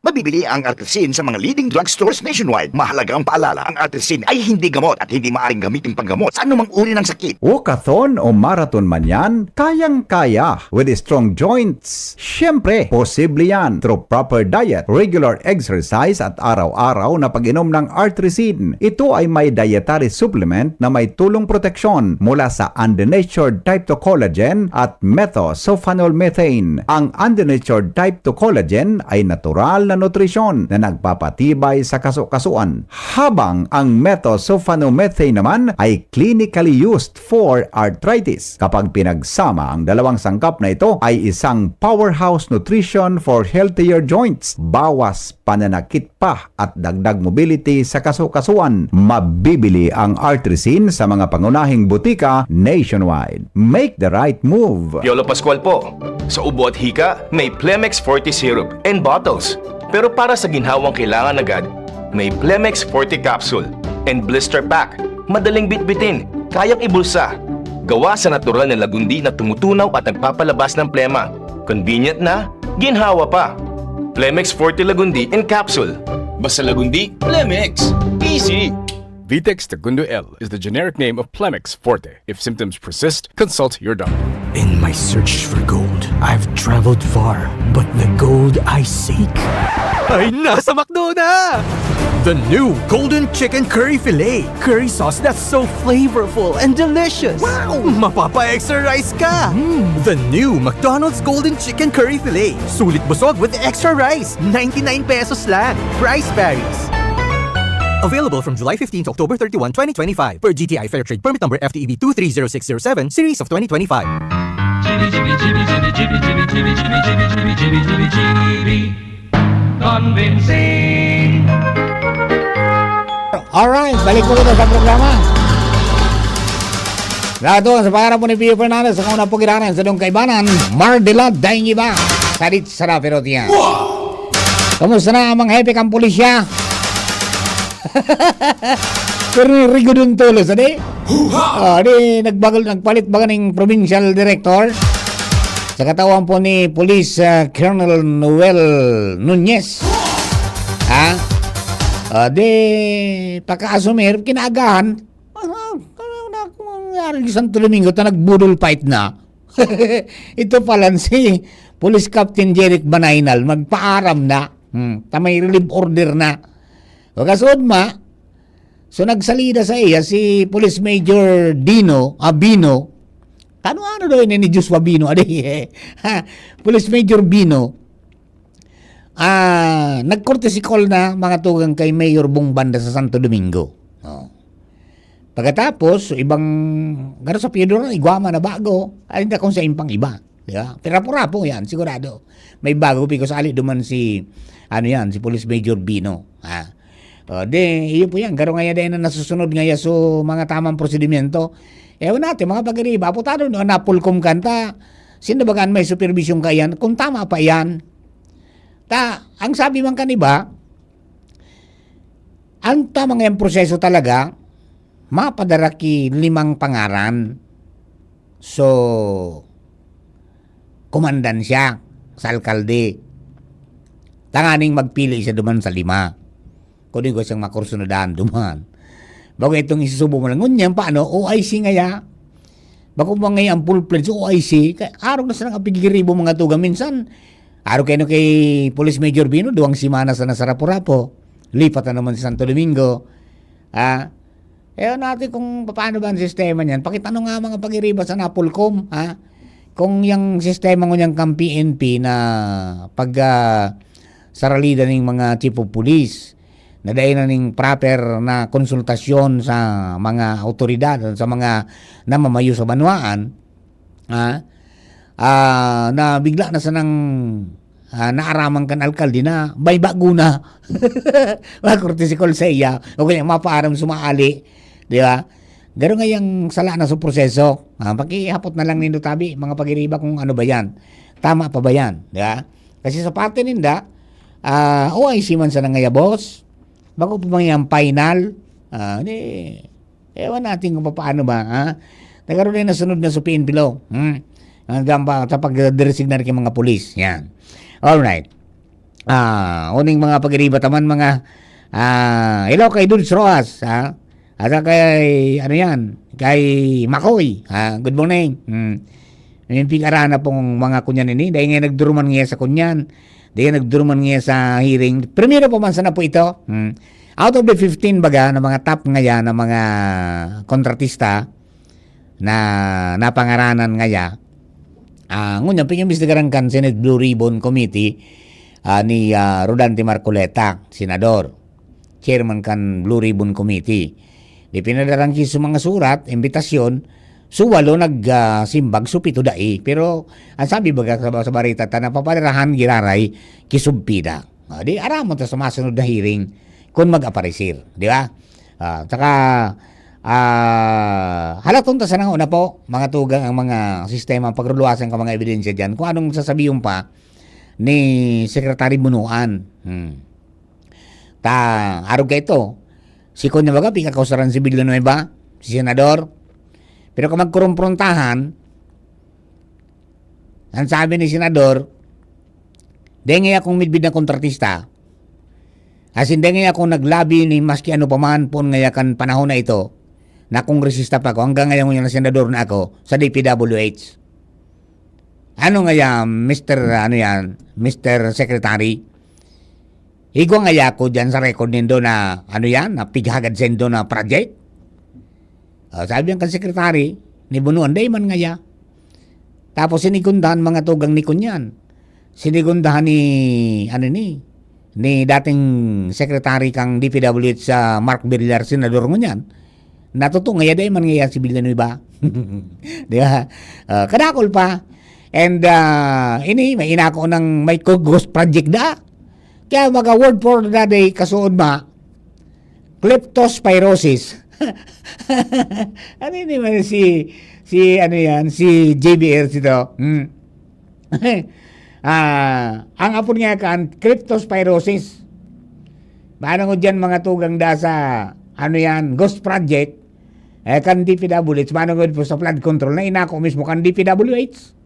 Mabibili ang Artrisin sa mga leading drugstores nationwide. Mahalagang paalala, ang Artrisin ay hindi gamot at hindi maaaring gamitin panggamot sa anumang uri ng sakit. Walkathon o marathon man yan, kayang-kaya with strong joints. Siyempre, posible yan through proper diet, regular exercise at araw-araw na pag-inom ng Artrisin. Ito ay may dietary supplement na may tulong proteksyon mula sa undenatured type two collagen at methylsulfonyl methane. Ang undenatured type two collagen ay natural na nutrisyon na nagpapatibay sa kasukasuan, habang ang methylsulfonyl methane naman ay clinically used for arthritis. Kapag pinagsama, ang dalawang sangkap na ito ay isang powerhouse nutrition for healthier joints, bawas pananakit pa at dagdag mobility sa kasukasuan. Mabibili ang Artrisin sa mga pangunahing butika nationwide. Make the right move! Piolo Pascual po. Sa ubo at hika, may Plemex Forte Syrup and bottles. Pero para sa ginhawang kailangan agad, may Plemex Forte Capsule and Blister Pack. Madaling bitbitin, kayang ibulsa. Gawa sa natural na lagundi na tumutunaw at nagpapalabas ng plema. Convenient na, ginhawa pa. Plemex Forte Lagundi in Capsule. Basta Lagundi, Plemex. Easy! Vitex Tagundo L is the generic name of Plemex Forte. If symptoms persist, consult your doctor. In my search for gold, I've traveled far, but the gold I seek ay nasa McDo na! The new Golden Chicken Curry Filet. Curry sauce that's so flavorful and delicious. Wow! Mapapa-extra rice ka! Mm. The new McDonald's Golden Chicken Curry Filet. Sulit busog with extra rice. Ninety-nine pesos lang. Price varies. Available from July fifteen to October thirty-one, twenty twenty-five, per G T I Fair Trade Permit Number F T E B two three zero six zero seven, Series of twenty twenty-five. Convincing. Alright, balik po kita sa programa. Lahat sa pangarap po ni Pio Fernandez, sa una po giranan sa dong kaibanan, Mardila Daing Iba, Salit Sarapirotia. Kamusta na ang mga hepe kang pulisya? Pero ni Rigo Duntolo, sa di? Ah, di, nagbagol, nagpalit baga ning provincial director. Sa katawan po ni Police, ah, Colonel Noel Nunez. Ha? Ah, di, pagka-asumir, kinaagahan. Ano, ano, ano, ano nangyari sa Santo Domingo? Ta nagbudol fight na. Ito pala si Police Captain Jeric Banaynal, magpaaram na. Hmm, ta may relief order na. Pagkasudma, so nagsalida sa iya si Police Major Dino, ah, Bino. Kano ano daw ini ni Joshua Bino, adi? Ha? Police Major Bino, ah, nag-courtesy call na mga tugang kay Mayor Bong Banda sa Santo Domingo. Oh. Pagkatapos, so ibang, garo sa Piedra, igwa man na bago. Ay, hindi akong sa impang iba. Di ba? Pero rapo-rapo yan, sigurado. May bago, because ali duman si, ano yan, si Police Major Bino. Ha? O, di, iyo po yan. Garo ngaya din na nasusunod ngaya so mga tamang prosedimento. Ewan natin, mga pagiriba, aputado no, napulkom kanta. Sino baga an may supervision kaiyan? Kung tama pa yan. Ta, ang sabi man kan iba, ang tamang yang proseso talaga, mapadara ki limang pangaran. So, kumandan siya sa alkalde. Tanganing magpili siya duman sa lima. Kung di ko siyang makursunadahan duman. Bago itong isusubo mo lang. Ngunyan, paano? O I C ngaya. Bako pa ngayon ang full-fledged O I C. Kaya arog na silang apigiribo mga tuga. Minsan, arog kayo kay Police Major Bino, duwang semana sa nasa Rapu-Rapu. Lipat na naman sa Santo Domingo. Ah, ewan natin kung paano ba ang sistema niyan. Pakita nyo nga mga pagiriba sa Napolcom, ha? Kung yung sistema ngunyan kang P N P na pag, ah, saralida ng mga chief of police, na dai na ning proper na konsultasyon sa mga awtoridad, sa mga namamayo sa banwaan, ha? Ah, na bigla na sanang, ah, naaraman kan alkalde na may bago na. Makurtisikol sa iya, o kaya mapaaram sumaali, di ba? Garo ngayang sala na sa proseso. Ah, pakihapot na lang nindo tabi, mga pagiriba, kung ano ba yan. Tama pa ba yan, di ba? Kasi sa parte ninda, ah, O I C man sana ngaya, boss. Bako pa man yan final. Ah, di, ewan natin kung paano ba, ha? Nagkaroon na nasunod na sa P N P law. Hmm? Hanggang pa, sa pagdiresignar kay mga pulis. Yan. Alright. Ah, uning mga pagiriba taman, mga, ah, hello kay Dudes Rojas, ha? At saka kay, ano yan, kay Makoy, ha? Good morning. Hmm. May pig-arana pong mga kunyan ini. Dahil nga nagduruman nga sa kunyan. Dahil nga nagduruman nga sa hearing. Primero pa man sana po ito. Hmm. Out of the fifteen baga na mga top ngaya na mga kontratista na napangaranan ngaya, ah, ngunyan, pag-imbestigaran kan Senate Blue Ribbon Committee, ah, ni, ah, Rodante Marcoleta, senador, chairman kan Blue Ribbon Committee. Di pinadarang ki sa mga surat, imbitasyon, so walo nag, ah, simbag, so pito dai. Pero, ang sabi baga sa, sa barita, ta napapadarahan, giraray, ki subpida. Ah, di, aramon ta sa masunod na hearing kung mag-aparecer, di ba? Ah, tsaka, ah, halaton ta sana una po, mga tugang, ang mga sistema, ang pagruluwasan ka mga ebidensya dyan, kung anong sasabihin pa ni Secretary Bunuan. Hmm. Ta, arog ka ito, si Kunya baga, pikakausaran si Villanueva, si Senador. Pero kung magkurumprontahan, ang sabi ni Senador, dengay akong midbid na kontratista, asin dengay akong naglabi ni maski ano pa man poon ngaya kan panahon na ito, na kongresista pa ako, hanggang ngayon na senador na ako, sa D P W H. Ano ngaya, Mister, ano yan, Mister Secretary? Igwa ngaya ko dyan sa record nindo na, ano yan, na pighagad sendo na project? Ah, sabi ang kan secretary, ni Bunuan, "Dai man ngaya." Tapos sinigundahan mga tugang ni Kunyan. Sinigundahan ni, ano ni, ni dating secretary kang D P W H sa Mark Villar, senador ngunyan. Natuto ngaya, dai man ngaya si Villanueva. Di ba? Ah, kadakol pa. And, ah, ini, may inako ng may ghost project da. Kaya mga word for the day, kasuod ma, kleptospirosis. Ano yun naman si, si ano yan, si J B R C to? Hmm. Ah, ang apod nga kan, kleptospirosis. Manongod dyan mga tugang da sa, ano yan, ghost project, eh, kan D P W H, manongod po sa flood control na inako mismo kan D P W H.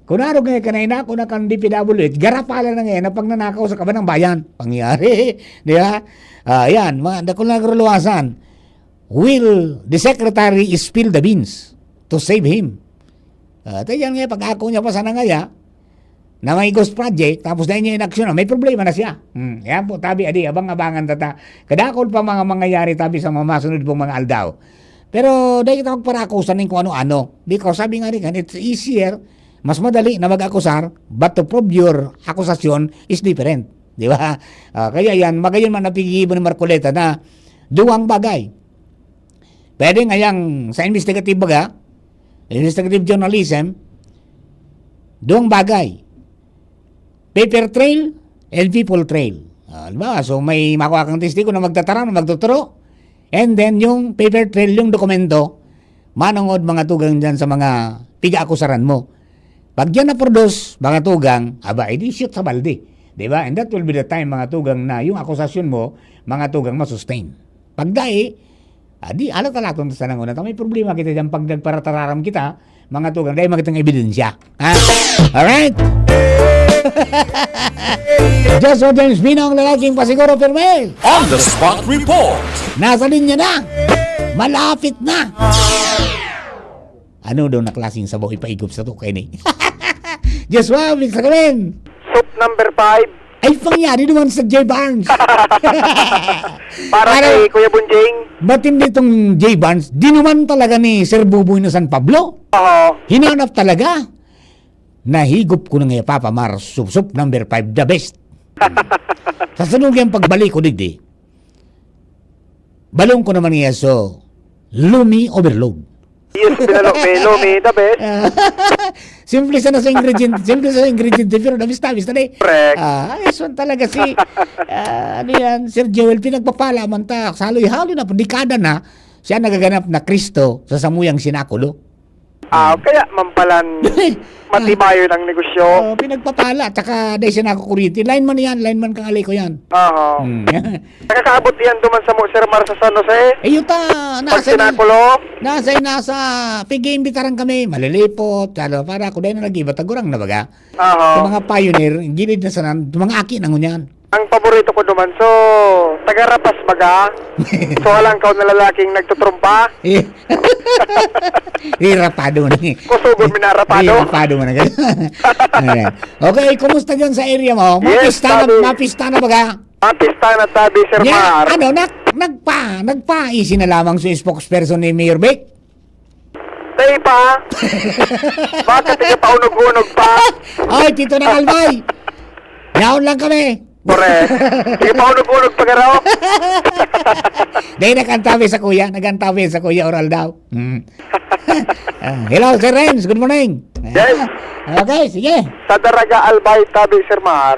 Kung narog nga ka na inako na kan D P W H, garapala na ngayon ang pagnanakaw sa kabanang bayan. Pangyari, di ba? Ah, yan, mga dakul na nagruluwasan. Will the secretary spill the beans to save him? Ah, tayo yan nga, pag-ako niya pa sana ngaya, na may ghost project, tapos dai niya inaksyon, may problema na siya. Hmm, yan po, tabi, adi, abang-abangan tata. Kadakol pa mga mangyayari, tabi, sa mga masunod pong mga aldaw. Pero dai kita magparakusan nin kung ano-ano. Because sabi nga rin, it's easier, mas madali na mag-akusar, but to prove your accusation is different. Di ba? Ah, kaya yan, magayon man ang paggigibo ni Marcoleta na duwang bagay. Pwede nga yang sa investigative baga, investigative journalism, duwang bagay. Paper trail and people trail. Ah, halimbawa, so may makuha kang testigo na magtataram, na magtuturo, and then yung paper trail, yung dokumento, manongod mga tugang dyan sa mga piga-akusaran mo. Pag yan na-produce, mga tugang, aba, edi shoot sa balde. Di ba? And that will be the time, mga tugang, na yung akusasyon mo, mga tugang, masustain. Pag dai, adi, alat-alaton ta sa nanguna. Ta may problema kita dyan pag nagparatararam kita, mga tugang, dai makitang ebidensya. Ha? Alright? Joshua James Pino, ang lalaking pasiguro, pirme. On the spot report. Nasa linya na. Malapit na. Ano daw na klaseng sabaw ipaigop sa to kaini? Joshua, bisa ka, men? Soup number five. Ay, pangyari naman sa J Barnes. Para Para kay Kuya Bunjing. Matindi tong J Barnes. Dinuman talaga ni Sir Buboy na San Pablo. Oo. Hinanap talaga. Nahigop ko na nga, Papa Mar, soup, soup number five, the best. Sa sunod niyang pagbalik ko digdi, balong ko naman niya, so, lumi overload. Yes, pinalo, may lumi, the best. Simple sana sa ingredient, simple sa ingredient, pero nabista-bista na eh. Correct. Ah, ayos man talaga si, ah, ano yan, Sir Joel, pinagpapala man ta, saloy-haloy na, dekada na, siya nagaganap na Kristo sa samuyang sinakulo. Ah, kaya man palan, matibayon ang negosyo. Oh, pinagpapala, tsaka dahil siya nakukuriti. Lineman yan, lineman kang Aleco yan. Aha. Hmm. Nakakaabot yan duman sa mo, Sir Mar, sa San Jose? Eh, yuta, Pag nasa na, sinakulo? nasa, nasa, pig-iimbitaran kami, malilipot, kalo, para ako dahil na nag-iba, tagurang na baga. Aha. Yung mga pioneer, gilid na sanan, mga aki na ngunyan. Ang paborito ko duman, so, taga-Rapas baga. So, halangkaw na lalaking nagtutrumpa. Eh. Eh, rapado na eh. Kusugon, minarapado. Eh, rapado mo na gano'n. Ayan. Okay, kumusta dyan sa area mo? Yes, Mapista na, tabi. mapista na baga? Mapista na, tabi, Sir Nya, Mar. ano, nag-, nagpa-, nagpa-easy na lamang sa spokesperson ni Mayor Vic? Tay pa. Bakit tigapaunog-unog pa? Ay, Tito ng Albay. Yaon lang kami. Correct. Sige, paunog-unog pa garo. Dahil nag-antabi sa kuya, nag-antabi sa kuya, oral daw. Hmm. Ah, hello, Sir Renz. Good morning. Yes. Okay, sige. Sa Daraga Albay, tabi, Sir Mar,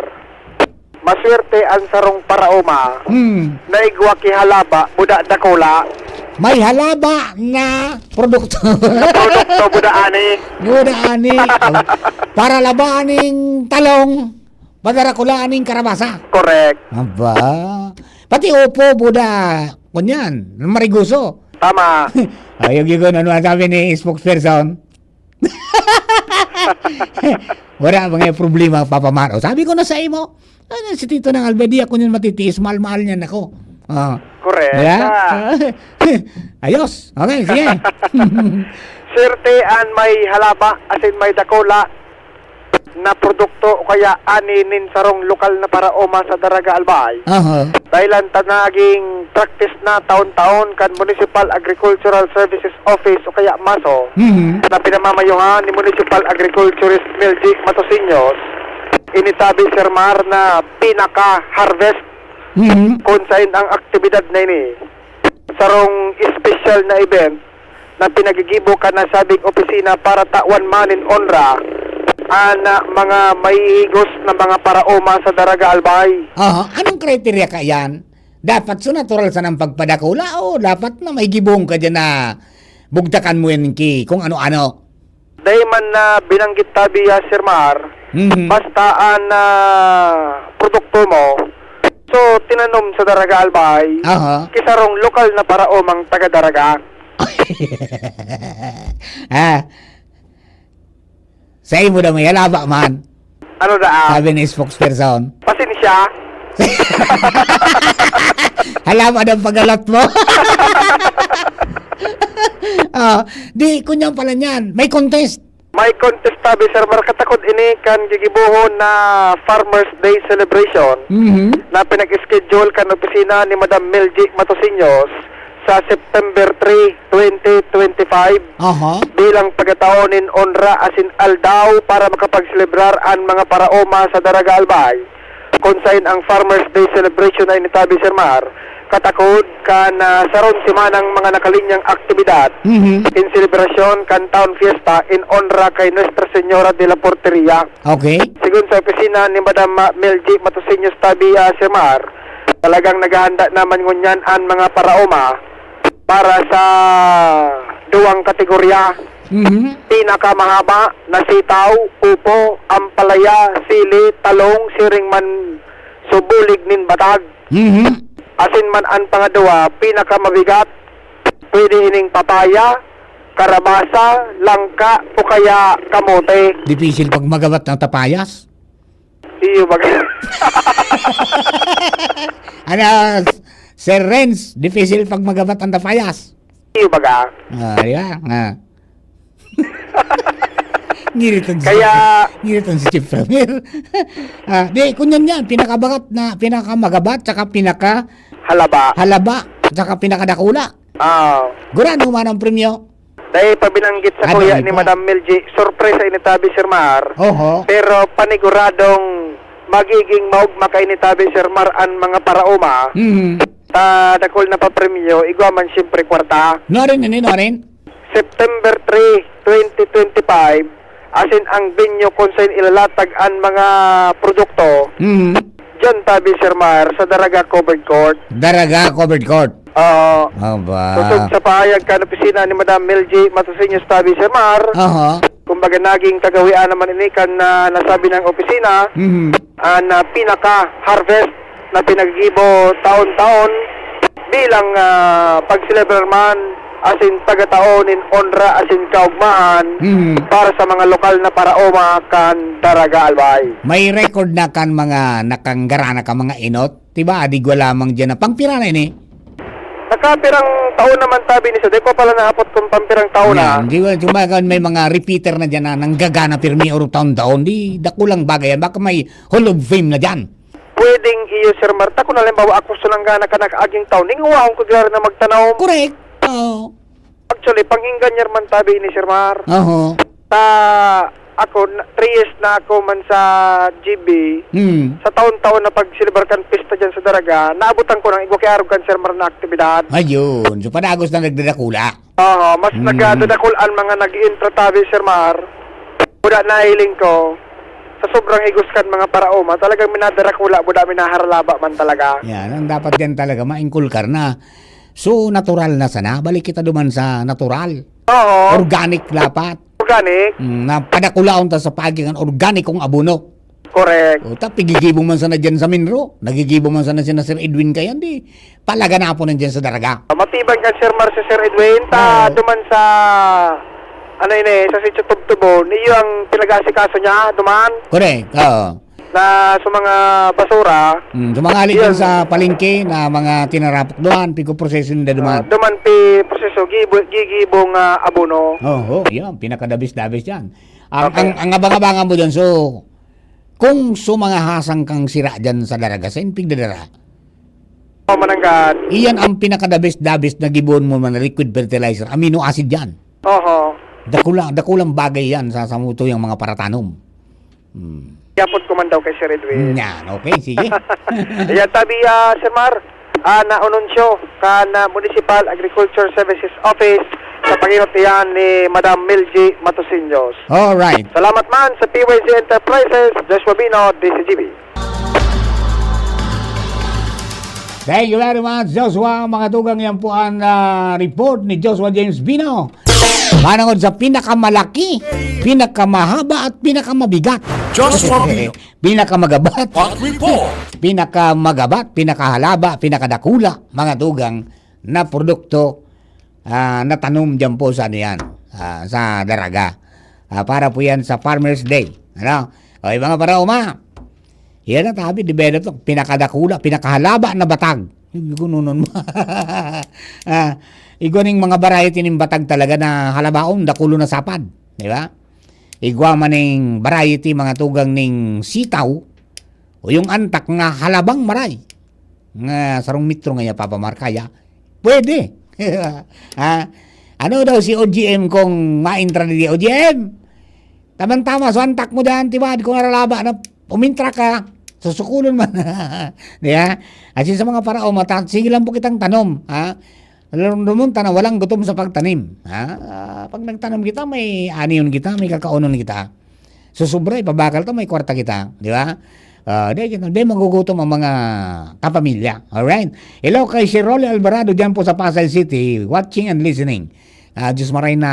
maswerte ang sarong paraoma Hmm. na igwa ki halaba, buda dakula. May halaba na produkto. Na produkto, buda ani. Buda ani. Para labaan ning talong. Pagarakulaan ning karabasa. Correct. Aba. Pati upo, buda, kunyan, mariguso. Tama. Ayog yun, ano ang sabi ni spokesperson? Wala mga problema, Papa Mar. O, sabi ko na sa imo, ano, si Tito ng Albay, di ako yun matitiis, mahal-mahal niyan ako. Ah. Correct. Diba? Ah. Ayos. Okay, sige. Swerte an may halaba, asin may dakula na produkto o kaya ani nin sarong lokal na paraoma sa Daraga Albay. Aha. Dahilan ta naging practice na taon-taon kan Municipal Agricultural Services Office o kaya maso Mhm. na pinamamayuhan ni Municipal Agriculturist Miljic Matosiños, ini tabi, Sir Mar, na pinaka-harvest Mhm. kung sain ang aktibidad na ini. Sarong espesyal na event na pinagigibo kan nasabing opisina para tawan man nin onra an, ah, mga mahihigos na mga paraoma sa Daraga Albay. Aha, anong kriterya ka yan? Dapat so natural sanang pagpadakula o dapat na may gibong ka dyan na bugtakan mo yan ki kung ano-ano? Dai man na binanggit tabi ya, Sir Mar, Mhm. basta an, ah, produkto mo, so, tinanom sa Daraga Albay, Aha. ki sarong lokal na paraomang taga Daraga. Ah. Sa imo daw may halaba man. Ano da, ah? Sabi ni spokesperson. Pasensya. Halaba daw pag-alat mo. Ah, di, kunyang pala niyan. May contest. May contest tabi, Sir Mar, katakod ini kan gigibohon na Farmers Day Celebration Mhm. na pinag-schedule kan opisina ni Madam Melgie Matosiños sa September three, twenty twenty-five, Aha. bilang pagkataon nin onra asin aldaw para makapagselebrar an mga paraoma sa Daraga Albay. Kun sain ang Farmers Day celebration na initabi, Sir Mar, katakod kan, ah, sarong semanang mga nakalinyang aktibidad Mhm. in selebrasyon kan Town Fiesta in onra kay Nuestra Señora de la Porteria. Okay. Sigon sa opisina ni Madam, ah, Mel G Matosiños tabi, ah, Sir Mar, talagang naghahanda naman ngunyan an mga paraoma para sa duwang kategorya. Mhm. Pinakamahaba na sitaw, upo, ampalaya, sili, talong, siring man subulig nin batag. Mhm. Asin man an pangaduwa, pinakamabigat, pwede ining papaya, karabasa, langka, o kaya kamote. Dipisil pag magabat ng tapayas. Iyo baga. Ano, Sir Renz, dipisil pag magabat ang tapayas. Iyo baga. Ah, yeah, nga. Ngiritan si Kaya Chief, ngiritan si Chief Ramir. Ah, di, kunyan yan, pinakabagat na, pinakamagabat, tsaka pinaka Halaba. halaba, tsaka pinakadakula. Ah. Gurano man ang premyo? Dahil pabinanggit sa Ah, kuya dahil ni pa. Madam Mel G, sorpresa ini tabi, Sir Mar. Oho. Pero paniguradong magiging maugma ka ini tabi, Sir Mar, an mga paraoma. Mhm. Ta dakul na papremyo, igwa man siyempre kwarta. Nuarin ini, nuarin? September three, twenty twenty-five, asin ang venue kung saan ilalatag an mga produkto, Mhm. diyan tabi, Sir Mar, sa Daraga Covered Court. Daraga Covered Court. Oo. Aba. Kusog sa pahayag kan opisina ni Madam Mel G Matosiños tabi, Sir Mar. Aha. Kumbaga, naging kagawian naman ini kan, ah, nasabi ng opisina, Mhm. ah, na pinaka-harvest na pinagigibo taon-taon bilang, ah, pagselebrar man asin pagkataon nin onra asin kaugmahan Mhm. para sa mga lokal na paraoma kan Daraga Albay. May record na kan mga nakanggara na ka mga enot? Diba, adigwa lamang diyan na pangpira na ini? Nakapirang taon naman tabi ni sa, di ko pala naapot kung pampirang taon na. Yan, di ba, kumbaga, may mga repeater na diyan na nanggagana pirmi or taon-taon. Di, dakulang bagay yan. Baka may Hall of Fame na diyan. Pwedeng iyo, Sir Mar. Ta kun halimbawa, ako sa nanggana ka nakaaging taon, ning huwahon ko giraray na magtanaw. Correct. Oo. Actually, panginggan niya man tabi ini, Sir Mar. Oho. Ta, ako, na, three years na ako man sa G B. Hmm. Sa taon-taon na pagselebrar kan pista diyan sa Daraga, naabutan ko nang igwa ki arog kan Sir Mar na aktibidad. Ayun. So, padagos na nagdadakula. Oho, mas Hmm. nagdadakul an mga nag-iintra tabi, Sir Mar. Buda nahiling ko, sa sobrang igos kan mga paraoma, talagang minadarakula, buda minaharalaba man talaga. Yan, ang dapat yan talaga, maingkulkar na. So, natural na sana. Balik kita duman sa natural. Oo. Organic dapat. Organic. Mm, na padakulaon ta sa pagi kan organikong abono. Correct. O, ta, pigigibo man sana dyan sa Minro. Nagigibo man sana sina Sir Edwin kayan, di palaganapon na dyan sa Daraga. Matibang kan Sir Mar si Sir Edwin. Ta, Oo. duman sa, ano yun eh, sa Sitio Tubtubon. Iyo ang pinag-aasikaso niya, duman. Correct, oo. Na sa mga basura. Hmm, dumangali Yun. dyan sa palengke na mga tinarapok doon, pigpoproseso ninda duman. Ah, duman pi proseso, gibo-, gigibong, ah, abono. Oo, yan, pinakadabis-dabis dyan. Ang, Okay. ang, ang abang-abangan mo dyan, so, kung sa mga hasang kang sira dyan sa Daraga, sa inpig na dara. Oh, mananggad. Iyan ang pinakadabis-dabis na gibohon mo man liquid fertilizer, amino acid yan. Oho. Dakula, dakulang bagay yan sa, sa muto yung mga paratanom. Hmm. Yapot ko man daw kay Sir Edwin. Yan, okay, sige. Yan, tabi, ah, Sir Mar, ah, na anunsyo kan, ah, Municipal Agriculture Services Office sa panginot iyan ni Madam Milgie Matosiños. Alright. Salamat man sa P Y Z Enterprises, Joshua Bino, D C G B. Thank you very much, Joshua. Mga tugang, yan po ang, ah, report ni Joshua James Bino. Manangod sa pinakamalaki, pinakamahaba at pinakamabigat. Joshua Bino. Pinakamagabat. Hot report. Pinakamagabat, pinakahalaba, pinakadakula, mga tugang, na produkto, ah, na tanom dyan po sa ano yan, ah, sa Daraga. Ah, para po yan sa Farmers Day. Ano? O, yung mga paraoma, yan ang tabi, develop to. Pinakadakula, pinakahalaba na batag. Yung gununon mo. Ah, igwa ning mga variety ning batag talaga na halabaon, dakulo na sapad. Di ba? Igwa man ning variety, mga tugang, ning sitaw, o yung antak nga halabang maray, nga sarong metro nga iya papamarkaya, pwede. Ha? Ano daw si O G M kung maentra di O G M? Tamang-tama, so antak mo dyan, tibad, kung aralaba na umintra ka, susukulon man. Di ba? At sa mga paraoma, ta-, sige lang po kitang tanom, ha? Narumdum ta na walang gutom sa pagtanim, ha? Ah, pag nagtanom kita, may anion kita, may kakaonon kita. So, sobra, ipabakal ta, may kwarta kita, di ba? Ah, di, di magugutom ang mga kapamilya. Alright? Hello kay Sir Rolly Alvarado dyan po sa Pasay City, watching and listening. Ah, Diyos maray na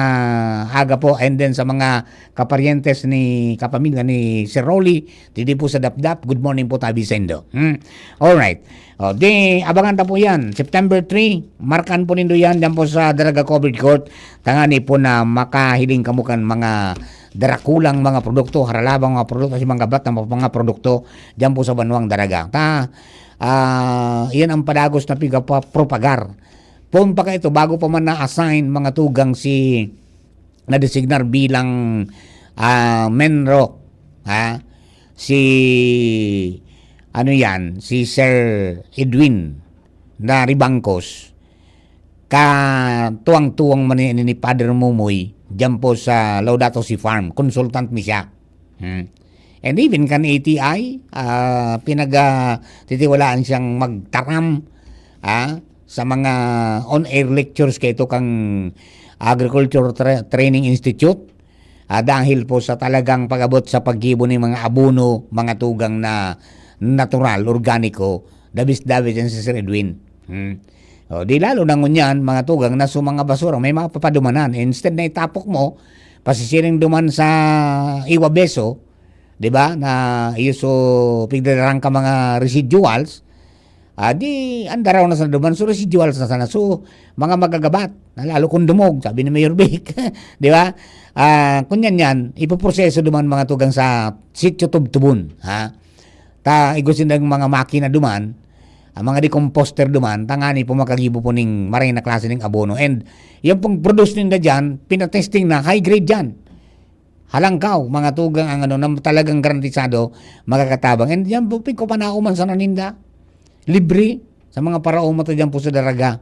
aga po. And then sa mga kaparientes ni, kapamilya ni Sir Rolly, didi po sa Dapdap, good morning po tabi saindo. Hmm? Alright. O, di, abangan ta po yan. September three, markan po nindo yan dyan po sa Daraga Covered Court. Tangani po na makahiling kamo kan mga darakulang mga produkto, haralabang mga produkto, si mga gabat na mga produkto dyan po sa Banwang Daraga. Ta, ah, yan ang padagos na pigapapropagar. Poon pa kaito, bago pa man na-assign mga tugang si, na-designar bilang, ah, MENRO, ha? Si, ano yan, si Sir Edwin na Ribangcos, katuwang-tuwang man ni, ni Father Mumoy, dyan po sa Laudato Si Farm, consultant mi siya. Hmm. And even kan A T I, ah, pinag, ah, titiwalaan siyang magtaram, ah, sa mga on-air lectures kaito kang Agriculture Tra-, Training Institute, ah, dahil po sa talagang pag-abot sa paggibo ning mga abono, mga tugang na natural, organiko, dabis-dabis yan si Sir Edwin. Hmm. O, di lalo na ngunyan, mga tugang na sa mga basura, may mapapadumanan. Instead na itapok mo, pasisiring duman sa iwabeso, di ba, na iyo so pigdararang ka mga residuals, ah, di, andaraw na sana duman, so residuals na sana. So, mga magagabat, na lalo kung dumog, sabi ni Mayor Vic, di ba? Ah, kunyan yan, ipoproseso duman mga tugang sa sitio Tubtubon, ha? Ta, igwa sindang mga makina duman, ang mga decomposter duman, tangani po makagibo po ning maray na klase ning abono. And yan pong produce ninda dyan, pinatesting na, high grade dyan. Halangkaw, mga tugang ang ano, na talagang garantisado, makakatabang. And yan po, pigkupanao man sana ninda. Libre sa mga paraoma ta dyan po sa Daraga.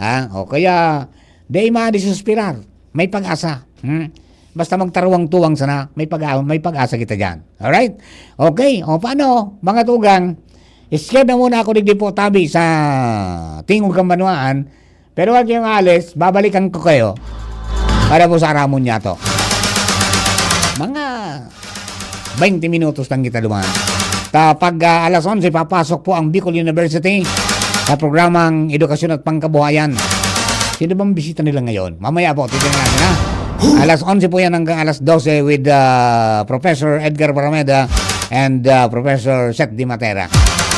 Ha? O kaya, di madisesperar. May pag-asa. Hmm? Basta magtaruwang-tuwang sana, may pag-, may pag-asa kita dyan. Alright? Okay, o paano, mga tugang? Scared na muna ako digdi po tabi sa Tingog kan Banwaan. Pero huwag kayong alis, babalikan ko kayo para po sa Aramon niya to. Mga twenty minutos lang kita duman. Ta, pag, ah, alas onse, papasok po ang Bicol University sa programang Edukasyon at Pangkabuhayan. Sino bang bisita nila ngayon? Mamaya po, titingnan natin, ha? Alas onse po yan hanggang alas dose with, ah, Professor Edgar Barameda and, ah, Professor Seth Di Matera.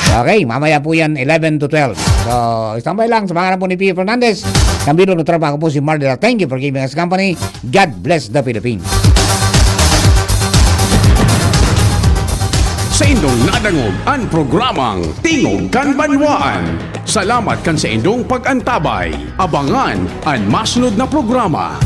Okay, mamaya po yan, eleven to twelve. So, standby lang sa pangalan po ni Pio Fernandez. Kambiro na tropa, ako po si Mardela. Thank you for giving us company. God bless the Philippines. Sa indong nadangog ang programang Tingog kan Banwaan. Salamat kan sa indong pag-antabay. Abangan an masunod na programa.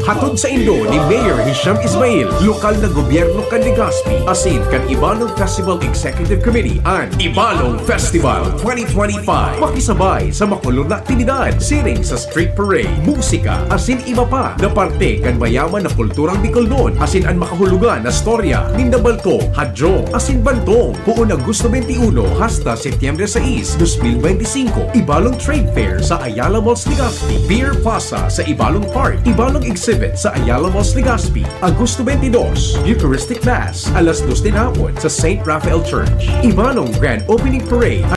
Hatod sa indo ni Mayor Hisham Ismail, lokal na gobyerno kan Legazpi, asin kan Ibalog Festival Executive Committee, an Ibalog Festival twenty twenty-five. Makisabay sa makulog na aktibidad, siring sa street parade, musika, asin iba pa na parte kan mayaman na kulturang Bicolnon, asin an makahulugan na storya ninda Baltong, Hadjong, asin Bantong. Poon Agosto twenty-one hasta Setyembre sais, dos mil benti singko, Ibalong Trade Fair sa Ayala Malls, Legazpi, Beer Plaza sa Ibalong Park, Ibalong Exhibit sa Ayala Malls, Legazpi, Agosto twenty-dos, Eucharistic Mass, alas dos nin hapon sa Saint Raphael Church, Ibalong Grand Opening Parade,